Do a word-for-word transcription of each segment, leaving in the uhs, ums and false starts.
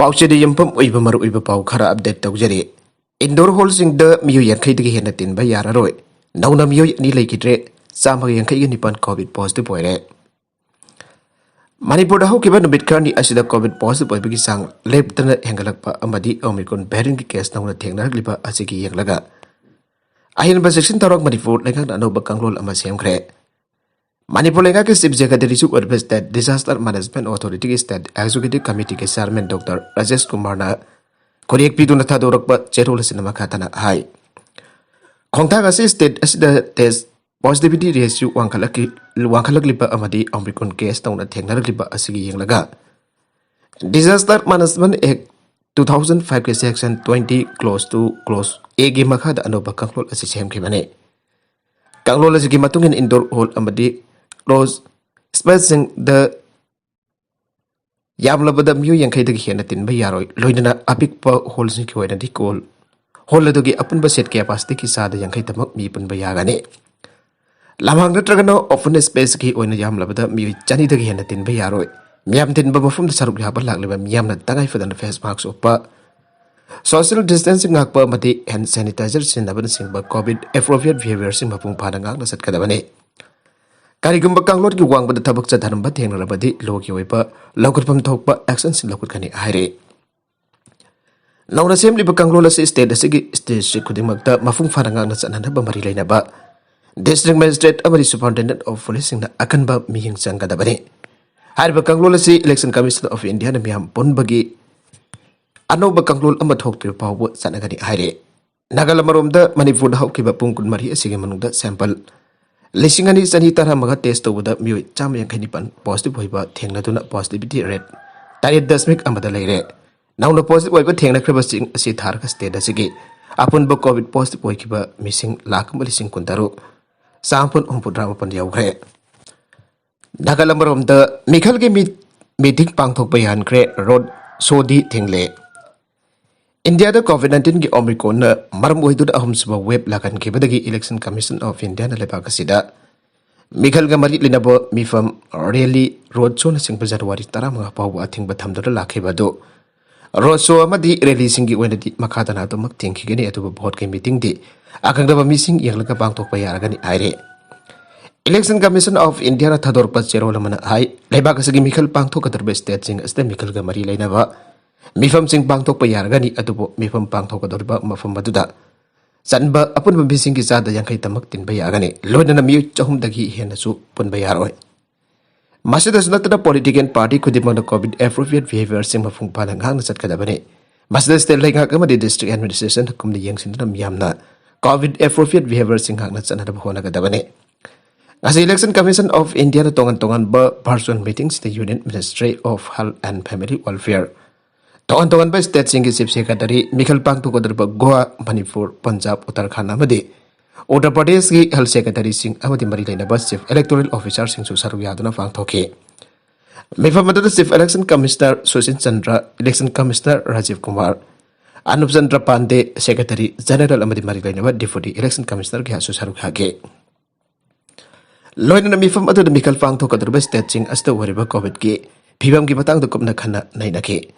ꯄꯥꯎꯆꯦꯗ ꯌꯨꯝꯐꯝ ꯑꯣꯏꯕ ꯃꯔꯨꯑꯣꯏꯕ ꯄꯥꯎ ꯈꯔ ꯑꯞꯗꯦꯠ ꯇꯧꯖꯔꯤ꯫ ꯏꯟꯗꯣꯔ ꯍꯣꯜꯁꯤꯡꯗ ꯃꯤꯑꯣꯏ ꯌꯥꯡꯈꯩꯗꯒꯤ ꯍꯦꯟꯅ ꯇꯤꯟꯕ ꯌꯥꯔꯔꯣꯏ꯫ ꯅꯧꯅ ꯃꯤꯑꯣꯏ ꯑꯅꯤ ꯂꯩꯈꯤꯗ꯭ꯔꯦ꯫ ꯆꯥꯝꯃꯒ ꯌꯥꯡꯈꯩꯒ ꯅꯤꯄꯥꯟ ꯀꯣꯚꯤꯗ ꯄꯣꯖꯤꯇꯤꯚ ꯑꯣꯏꯔꯦ꯫ ꯃꯅꯤꯄꯨꯔꯗ ꯍꯧꯈꯤꯕ ꯅꯨꯃꯤꯠ ꯈꯔꯅꯤ ꯑꯁꯤꯗ ꯀꯣꯚꯤꯗ ꯄꯣꯖꯤꯇꯤꯚ ꯑꯣꯏꯕꯒꯤ ꯆꯥꯡ ꯂꯦꯞꯇꯅ ꯍꯦꯟꯒꯠꯂꯛꯄ ꯑꯃꯗꯤ ꯑꯣꯃꯤꯀ꯭ꯔꯣꯟ ꯚꯦꯔꯤꯌꯟꯒꯤ ꯀꯦꯁ ꯅꯧꯅ ꯊꯦꯡꯅꯔꯛꯂꯤꯕ ꯑꯁꯤꯒꯤ ꯌꯦꯡꯂꯒ ꯑꯍꯦꯟꯕ ꯆꯦꯛꯁꯤꯟ ꯊꯧꯔꯥꯡ ꯃꯅꯤꯄꯨꯔ ꯂꯩꯉꯥꯛꯅ ꯑꯅꯧꯕ ꯀꯥꯡꯂꯣꯟ ꯑꯃ ꯁꯦꯝꯈ꯭ꯔꯦ꯫ ꯃꯅꯤꯄꯨꯔ ꯂꯩꯉꯥꯛꯀꯤ ꯆꯤꯐ ꯁꯦꯀ꯭ꯔꯦꯇꯔꯤꯁꯨ ꯑꯣꯏꯔꯤꯕ ꯁ꯭ꯇꯦꯠ ꯗꯤꯖꯥꯁꯇꯔ ꯃꯦꯅꯦꯖꯃꯦꯟꯠ ꯑꯣꯊꯣꯔꯤꯇꯤꯒꯤ ꯁ꯭ꯇꯦꯠ ꯑꯦꯛꯖꯤꯀ꯭ꯌꯨꯇꯤꯚ ꯀꯃꯤꯇꯤꯒꯤ ꯆꯤꯌꯥꯔꯃꯦꯟ ꯗꯣꯛꯇꯔ ꯔꯥꯖꯦꯁ ꯀꯨꯃꯥꯔꯅ ꯈꯨꯔꯦꯛ ꯄꯤꯗꯨꯅ ꯊꯥꯗꯣꯔꯛꯄ ꯆꯦꯔꯣꯜ ꯑꯁꯤꯅ ꯃꯈꯥ ꯇꯥꯅ ꯍꯥꯏ, ꯈꯣꯡꯊꯥꯡ ꯑꯁꯤ ꯁ꯭ꯇꯦꯠ ꯑꯁꯤꯗ ꯇꯦꯁ ꯄꯣꯖꯤꯇꯤꯚꯤꯇꯤ ꯔꯦꯠꯁꯨ ꯋꯥꯡꯈꯠꯂꯛꯈꯤ-, ꯋꯥꯡꯈꯠꯂꯛꯂꯤꯕ ꯑꯃꯗꯤ ꯑꯣꯃꯤꯀ꯭ꯔꯣꯟ ꯀꯦꯁ ꯇꯧꯅ ꯊꯦꯡꯅꯔꯛꯂꯤꯕ ꯑꯁꯤꯒꯤ ꯌꯦꯡꯂꯒ ꯗꯤꯖꯥꯁꯇꯔ ꯃꯦꯅꯦꯖꯃꯦꯟꯠ ꯑꯦꯛ two thousand five ꯀꯤ section twenty clause two clause A ꯒꯤ ꯃꯈꯥꯗ ꯑꯅꯧꯕ ꯀꯥꯡꯂꯣꯟ ꯑꯁꯤ ꯁꯦꯝꯈꯤꯕꯅꯤ꯫ ꯀꯥꯡꯂꯣꯟ ꯑꯁꯤꯒꯤ ꯃꯇꯨꯡ ꯏꯟꯅ ꯏꯟꯗꯣꯔ ꯍꯣꯜ ꯑꯃꯗꯤ ꯀ꯭ꯂꯣꯖ ꯁ꯭ꯄꯦꯁꯁꯤꯡꯗ ꯌꯥꯝꯂꯕꯗ ꯃꯤꯑꯣꯏ ꯌꯥꯡꯈꯩꯗꯒꯤ ꯍꯦꯟꯅ ꯇꯤꯟꯕ ꯌꯥꯔꯣꯏ꯫ ꯂꯣꯏꯅꯅ ꯑꯄꯤꯛꯄ ꯍꯣꯜꯁꯤꯡꯒꯤ ꯑꯣꯏꯅꯗꯤ ꯀꯣꯜ ꯍꯣꯜ ꯑꯗꯨꯒꯤ ꯑꯄꯨꯟꯕ ꯁꯤꯠ ꯀꯦꯄꯥꯁꯤꯇꯤꯒꯤ ꯆꯥꯗ ꯌꯥꯡꯈꯩꯗꯃꯛ ꯃꯤ ꯄꯨꯟꯕ ꯌꯥꯒꯅꯤ꯫ ꯂꯝꯍꯥꯡ ꯅꯠꯇ꯭ꯔꯒꯅ ꯑꯣꯄꯟ ꯁ꯭ꯄꯦꯁꯀꯤ ꯑꯣꯏꯅ ꯌꯥꯝꯂꯕꯗ ꯃꯤꯑꯣꯏ ꯆꯅꯤꯗꯒꯤ ꯍꯦꯟꯅ ꯇꯤꯟꯕ ꯌꯥꯔꯣꯏ꯫ ꯃꯤꯌꯥꯝ ꯇꯤꯟꯕ ꯃꯐꯝꯗ ꯁꯔꯨꯛ ꯌꯥꯕ ꯂꯥꯛꯂꯤꯕ ꯃꯤꯌꯥꯝꯅ ꯇꯉꯥꯏ ꯐꯗꯅ ꯐꯦꯁ ꯃꯥꯁꯛ ꯎꯞꯄ, ꯁꯣꯁꯤꯌꯦꯜ ꯗꯤꯁꯇꯦꯟꯁꯤꯡ ꯉꯥꯛꯄ ꯑꯃꯗꯤ ꯍꯦꯟ ꯁꯦꯅꯤꯇꯥꯏꯖꯔ ꯁꯤꯖꯤꯟꯅꯕꯅꯆꯤꯡꯕ ꯀꯣꯚꯤꯗ ꯑꯦꯄ꯭ꯔꯣꯄ꯭ꯔꯤꯌꯦꯠ ꯕꯤꯍꯦꯕꯤꯌꯔꯁꯤꯡ ꯃꯄꯨꯡ ꯐꯥꯅ ꯉꯥꯛꯅ ꯆꯠꯀꯗꯕꯅꯤ꯫ ꯀꯔꯤꯒꯨꯝꯕ ꯀꯥꯡꯂꯣꯟꯒꯤ ꯋꯥꯡꯃꯗ ꯊꯕꯛ ꯆꯠꯊꯔꯝꯕ ꯊꯦꯡꯅꯔꯕꯗꯤ ꯂꯣꯒꯤ ꯑꯣꯏꯕ ꯂꯧꯈꯠꯐꯝ ꯊꯣꯛꯄ ꯑꯦꯛꯁꯟꯁꯤꯡ ꯂꯧꯈꯠꯀꯅꯤ ꯍꯥꯏꯔꯤ꯫ ꯅꯧꯅ ꯁꯦꯝꯂꯤꯕ ꯀꯥꯡꯂꯣꯟ ꯑꯁꯤ ꯁ꯭ꯇꯦꯠ ꯑꯁꯤꯒꯤ ꯗꯤꯁꯇ꯭ꯔꯤꯛ ꯈꯨꯗꯤꯡꯃꯛꯇ ꯃꯄꯨꯡ ꯐꯥꯅ ꯉꯥꯛꯅ ꯆꯠꯅꯅꯕ ꯃꯔꯤ ꯂꯩꯅꯕ ꯗꯤꯁꯇ꯭ꯔꯤꯛ ꯃꯦꯖꯤꯁꯇ꯭ꯔꯦꯠ ꯑꯃꯗꯤ ꯁꯨꯄꯔꯤꯟꯇꯦꯟꯗꯦꯟꯠ ꯑꯣꯐ ꯄꯨꯂꯤꯁꯁꯤꯡꯅ ꯑꯀꯟꯕ ꯃꯤꯠꯌꯦꯡ ꯆꯪꯒꯗꯕꯅꯤ꯫ ꯍꯥꯏꯔꯤꯕ ꯀꯥꯡꯂꯣꯟ ꯑꯁꯤ ꯏꯂꯦꯛꯁꯟ ꯀꯃꯤꯁꯟ ꯑꯣꯐ ꯏꯟꯗꯤꯌꯥꯅ ꯃꯤꯌꯥꯝ ꯄꯨꯟꯕꯒꯤ ꯑꯅꯧꯕ ꯀꯥꯡꯂꯣꯟ ꯑꯃ ꯊꯣꯛꯇ꯭ꯔꯤꯕ ꯐꯥꯎꯕ ꯆꯠꯅꯒꯅꯤ ꯍꯥꯏꯔꯤ꯫ ꯅꯥꯒꯥꯂꯦꯟ ꯑꯃꯔꯣꯝꯗ ꯃꯅꯤꯄꯨꯔꯗ ꯍꯧꯈꯤꯕ ꯄꯨꯡ ꯀꯨꯟꯃꯔꯤ ꯑꯁꯤꯒꯤ ꯃꯅꯨꯡꯗ ꯁꯦꯝꯄꯜ ꯂꯤꯁꯤꯡ ꯑꯅꯤ ꯆꯅꯤ ꯇꯔꯥꯃꯉꯥ ꯇꯦꯁ ꯇꯧꯕꯗ ꯃꯤꯑꯣꯏ ꯆꯥꯝꯃ ꯌꯥꯡꯈꯩ ꯅꯤꯄꯥꯟ ꯄꯣꯖꯤꯇꯤꯚ ꯑꯣꯏꯕ ꯊꯦꯡꯅꯗꯨꯅ ꯄꯣꯖꯤꯇꯤꯚꯤꯇꯤ ꯔꯦꯠ ꯇꯔꯦꯠ ꯗꯁꯃꯤꯛ ꯑꯃꯗ ꯂꯩꯔꯦ꯫ ꯅꯧꯅ ꯄꯣꯖꯤꯇꯤꯚ ꯑꯣꯏꯕ ꯊꯦꯡꯅꯈ꯭ꯔꯤꯕꯁꯤꯡ ꯑꯁꯤ ꯊꯥꯔꯒ ꯁ꯭ꯇꯦꯠ ꯑꯁꯤꯒꯤ ꯑꯄꯨꯟꯕ ꯀꯣꯚꯤꯗ ꯄꯣꯖꯤꯇꯤꯚ ꯑꯣꯏꯈꯤꯕ ꯃꯤꯁꯤꯡ ꯂꯥꯈ ꯑꯃ ꯂꯤꯁꯤꯡ ꯀꯨꯟꯇꯔꯨꯛ ꯆꯥꯝꯃꯥꯄꯟ ꯍꯨꯝꯐꯨꯇꯔꯥ ꯃꯥꯄꯟ ꯌꯧꯈ꯭ꯔꯦ꯫ ꯅꯥꯒꯥꯂꯦꯟ ꯑꯃꯔꯣꯝꯗ ꯃꯤꯈꯜꯒꯤ ꯃꯤ-, ꯃꯤꯇꯤꯡ ꯄꯥꯡꯊꯣꯛꯄ ꯌꯥꯍꯟꯈ꯭ꯔꯦ, ꯔꯣꯗ ꯁꯣꯗꯤ ꯊꯤꯡꯂꯦ꯫ ꯏꯟꯗꯤꯌꯥꯗ ꯀꯣꯚꯤꯗ ꯅꯥꯏꯟꯇꯤꯟꯒꯤ ꯑꯣꯃꯤꯀ꯭ꯔꯣꯟꯅ ꯃꯔꯝ ꯑꯣꯏꯗꯨꯅ ꯑꯍꯨꯝꯁꯨꯕ ꯋꯦꯕ ꯂꯥꯛꯍꯟꯈꯤꯕꯗꯒꯤ ꯏꯂꯦꯛꯁꯟ ꯀꯃꯤꯁꯟ ꯑꯣꯐ ꯏꯟꯗꯤꯌꯥꯅ ꯂꯩꯕꯥꯛ ꯑꯁꯤꯗ ꯃꯤꯈꯜꯒ ꯃꯔꯤ ꯂꯩꯅꯕ ꯃꯤꯐꯝ, ꯔꯦꯂꯤ, ꯔꯣꯗ ꯁꯣꯅꯆꯤꯡꯕ ꯖꯅꯋꯥꯔꯤ ꯇꯔꯥꯃꯉꯥ ꯐꯥꯎꯕ ꯑꯊꯤꯡꯕ ꯊꯝꯗꯨꯅ ꯂꯥꯛꯈꯤꯕ ꯑꯗꯨ ꯔꯣꯗ ꯁꯣ ꯑꯃꯗꯤ ꯔꯦꯂꯤꯁꯤꯡꯒꯤ ꯑꯣꯏꯅꯗꯤ ꯃꯈꯥ ꯇꯥꯅ ꯑꯗꯨꯃꯛ ꯊꯦꯡꯈꯤꯒꯅꯤ, ꯑꯗꯨꯕꯨ ꯚꯣꯠꯀꯤ ꯃꯤꯇꯤꯡꯗꯤ ꯑꯈꯪꯗꯕ ꯃꯤꯁꯤꯡ ꯌꯦꯡꯂꯒ ꯄꯥꯡꯊꯣꯛꯄ ꯌꯥꯔꯒꯅꯤ ꯍꯥꯏꯔꯦ꯫ Election Commission of Indiaꯅ ꯊꯥꯗꯣꯔꯛꯄ ꯆꯦꯔꯣꯜ ꯑꯃꯅ ꯍꯥꯏ, ꯂꯩꯕꯥꯛ ꯑꯁꯤꯒꯤ ꯃꯤꯈꯜ ꯄꯥꯡꯊꯣꯛꯀꯗꯧꯔꯤꯕ ꯁ꯭ꯇꯦꯠꯁꯤꯡ ꯑꯁꯤꯗ ꯃꯤꯈꯜꯒ ꯃꯔꯤ ꯂꯩꯅꯕ ꯃꯤꯐꯝꯁꯤꯡ ꯄꯥꯡꯊꯣꯛꯄ ꯌꯥꯔꯒꯅꯤ, ꯑꯗꯨꯕꯨ ꯃꯤꯐꯝ ꯄꯥꯡꯊꯣꯛꯀꯗꯧꯔꯤꯕ ꯃꯐꯝ ꯑꯗꯨꯗ ꯆꯟꯕ ꯑꯄꯨꯟꯕ ꯃꯤꯁꯤꯡꯒꯤ ꯆꯥꯗ ꯌꯥꯡꯈꯩ ꯇꯃꯛ ꯇꯤꯟꯕ ꯌꯥꯒꯅꯤ, ꯂꯣꯏꯅꯅ ꯃꯤꯑꯣꯏ ꯆꯍꯨꯝꯗꯒꯤ ꯍꯦꯟꯅꯁꯨ ꯄꯨꯟꯕ ꯌꯥꯔꯣꯏ꯫ ꯃꯁꯤꯗꯁꯨ ꯅꯠꯇꯅ, political party ꯈꯨꯗꯤꯡꯃꯛꯅ COVID appropriate behaviorꯁꯤꯡ ꯃꯄꯨꯡ ꯐꯥꯅ ꯉꯥꯛꯅ ꯆꯠꯀꯗꯕꯅꯤ꯫ ꯃꯁꯤꯗ state ꯂꯩꯉꯥꯛ ꯑꯃꯗꯤ district administration ꯀꯨꯝꯅ ꯌꯦꯡꯁꯤꯟꯗꯨꯅ ꯃꯤꯌꯥꯝꯅ COVID appropriate behaviorꯁꯤꯡ ꯉꯥꯛꯅ ꯆꯠꯅꯅꯕ ꯍꯣꯠꯅꯒꯗꯕꯅꯤ꯫ ꯉꯁꯤ Election Commission of Indiaꯅ ꯇꯣꯉꯥꯟ ꯇꯣꯉꯥꯟꯕ virtual meetingꯁꯤꯡꯗ Union Ministry of Health and Family Welfare, ꯇꯣꯉꯥꯟ ꯇꯣꯉꯥꯟꯕ stateꯁꯤꯡꯒꯤ chief secretary, ꯃꯤꯈꯜ ꯄꯥꯡꯊꯣꯛꯀꯗꯧꯔꯤꯕ ꯒꯣꯋꯥ, ꯃꯅꯤꯄꯨꯔ, ꯄꯟꯖꯥꯕ, ꯎꯠꯇꯔꯈꯥꯟꯗ ꯑꯃꯗꯤ ꯎꯠꯇꯔ ꯄ꯭ꯔꯗꯦꯁꯀꯤ health secretaryꯁꯤꯡ ꯑꯃꯗꯤ ꯃꯔꯤ ꯂꯩꯅꯕ chief electoral officerꯁꯤꯡꯁꯨ ꯁꯔꯨꯛ ꯌꯥꯗꯨꯅ ꯄꯥꯡꯊꯣꯛꯈꯤ꯫ ꯃꯤꯐꯝ ꯑꯗꯨꯗ Chief Election Commissioner ꯁꯨꯁꯤꯟ Chandra, Election Commissioner Rajiv Kumar, Anup Chandra ꯄꯥꯟꯗꯦ, Secretary General ꯑꯃꯗꯤ ꯃꯔꯤ ꯂꯩꯅꯕ Deputy Election Commissioner ꯀꯌꯥꯁꯨ ꯁꯔꯨꯛ ꯌꯥꯈꯤ꯫ ꯂꯣꯏꯅꯅ ꯃꯤꯐꯝ ꯑꯗꯨꯗ ꯃꯤꯈꯜ ꯄꯥꯡꯊꯣꯛꯀꯗꯧꯔꯤꯕ stateꯁꯤꯡ ꯑꯁꯤꯗ ꯑꯣꯏꯔꯤꯕ COVIDꯀꯤ ꯐꯤꯕꯝꯒꯤ ꯃꯇꯥꯡꯗ ꯀꯨꯞꯅ ꯈꯟꯅ ꯅꯩꯅꯈꯤ꯫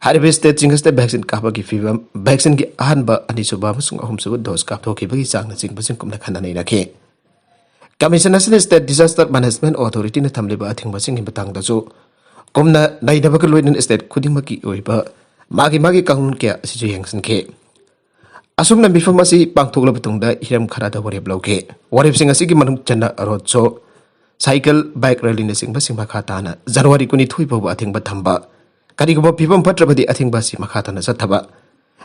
ꯍꯥꯏꯔꯤꯕ stateꯁꯤꯡ ꯑꯁꯤꯗ vaccine ꯀꯥꯞꯄꯒꯤ ꯐꯤꯕꯝ, vaccineꯒꯤ ꯑꯍꯥꯟꯕ, ꯑꯅꯤꯁꯨꯕ ꯑꯃꯁꯨꯡ ꯑꯍꯨꯝꯁꯨꯕ dose ꯀꯥꯞꯊꯣꯛꯈꯤꯕꯒꯤ ꯆꯥꯡꯅꯆꯤꯡꯕꯁꯤꯡ ꯀꯨꯞꯅ ꯈꯟꯅ ꯅꯩꯅꯈꯤ꯫ Commission ꯑꯁꯤꯅ State Disaster Management Authorityꯅ ꯊꯝꯂꯤꯕ ꯑꯊꯤꯡꯕꯁꯤꯡꯒꯤ ꯃꯇꯥꯡꯗꯁꯨ ꯀꯨꯝꯅ ꯅꯩꯅꯕꯒ ꯂꯣꯏꯅꯅ state ꯈꯨꯗꯤꯡꯃꯛꯀꯤ ꯑꯣꯏꯕ ꯃꯥꯒꯤ ꯃꯥꯒꯤ ꯀꯥꯡꯂꯣꯟ ꯀꯌꯥ ꯑꯁꯤꯁꯨ ꯌꯦꯡꯁꯤꯟꯈꯤ꯫ ꯑꯁꯨꯝꯅ ꯃꯤꯐꯝ ꯑꯁꯤ ꯄꯥꯡꯊꯣꯛꯂꯕ ꯇꯨꯡꯗ ꯍꯤꯔꯝ ꯈꯔꯗ ꯋꯥꯔꯦꯞ ꯂꯧꯈꯤ꯫ ꯋꯥꯔꯦꯞꯁꯤꯡ ꯑꯁꯤꯒꯤ ꯃꯅꯨꯡ ꯆꯟꯅ road show, cycle, bike rallyꯅꯆꯤꯡꯕꯁꯤꯡ ꯃꯈꯥ ꯇꯥꯅ January ꯀꯨꯟꯅꯤꯊꯣꯏ ꯐꯥꯎꯕ ꯑꯊꯤꯡꯕ ꯊꯝꯕ, ꯀꯔꯤꯒꯨꯝꯕ ꯐꯤꯕꯝ ꯐꯠꯇ꯭ꯔꯕꯗꯤ ꯑꯊꯤꯡꯕ ꯑꯁꯤ ꯃꯈꯥ ꯇꯥꯅ ꯆꯠꯊꯕ,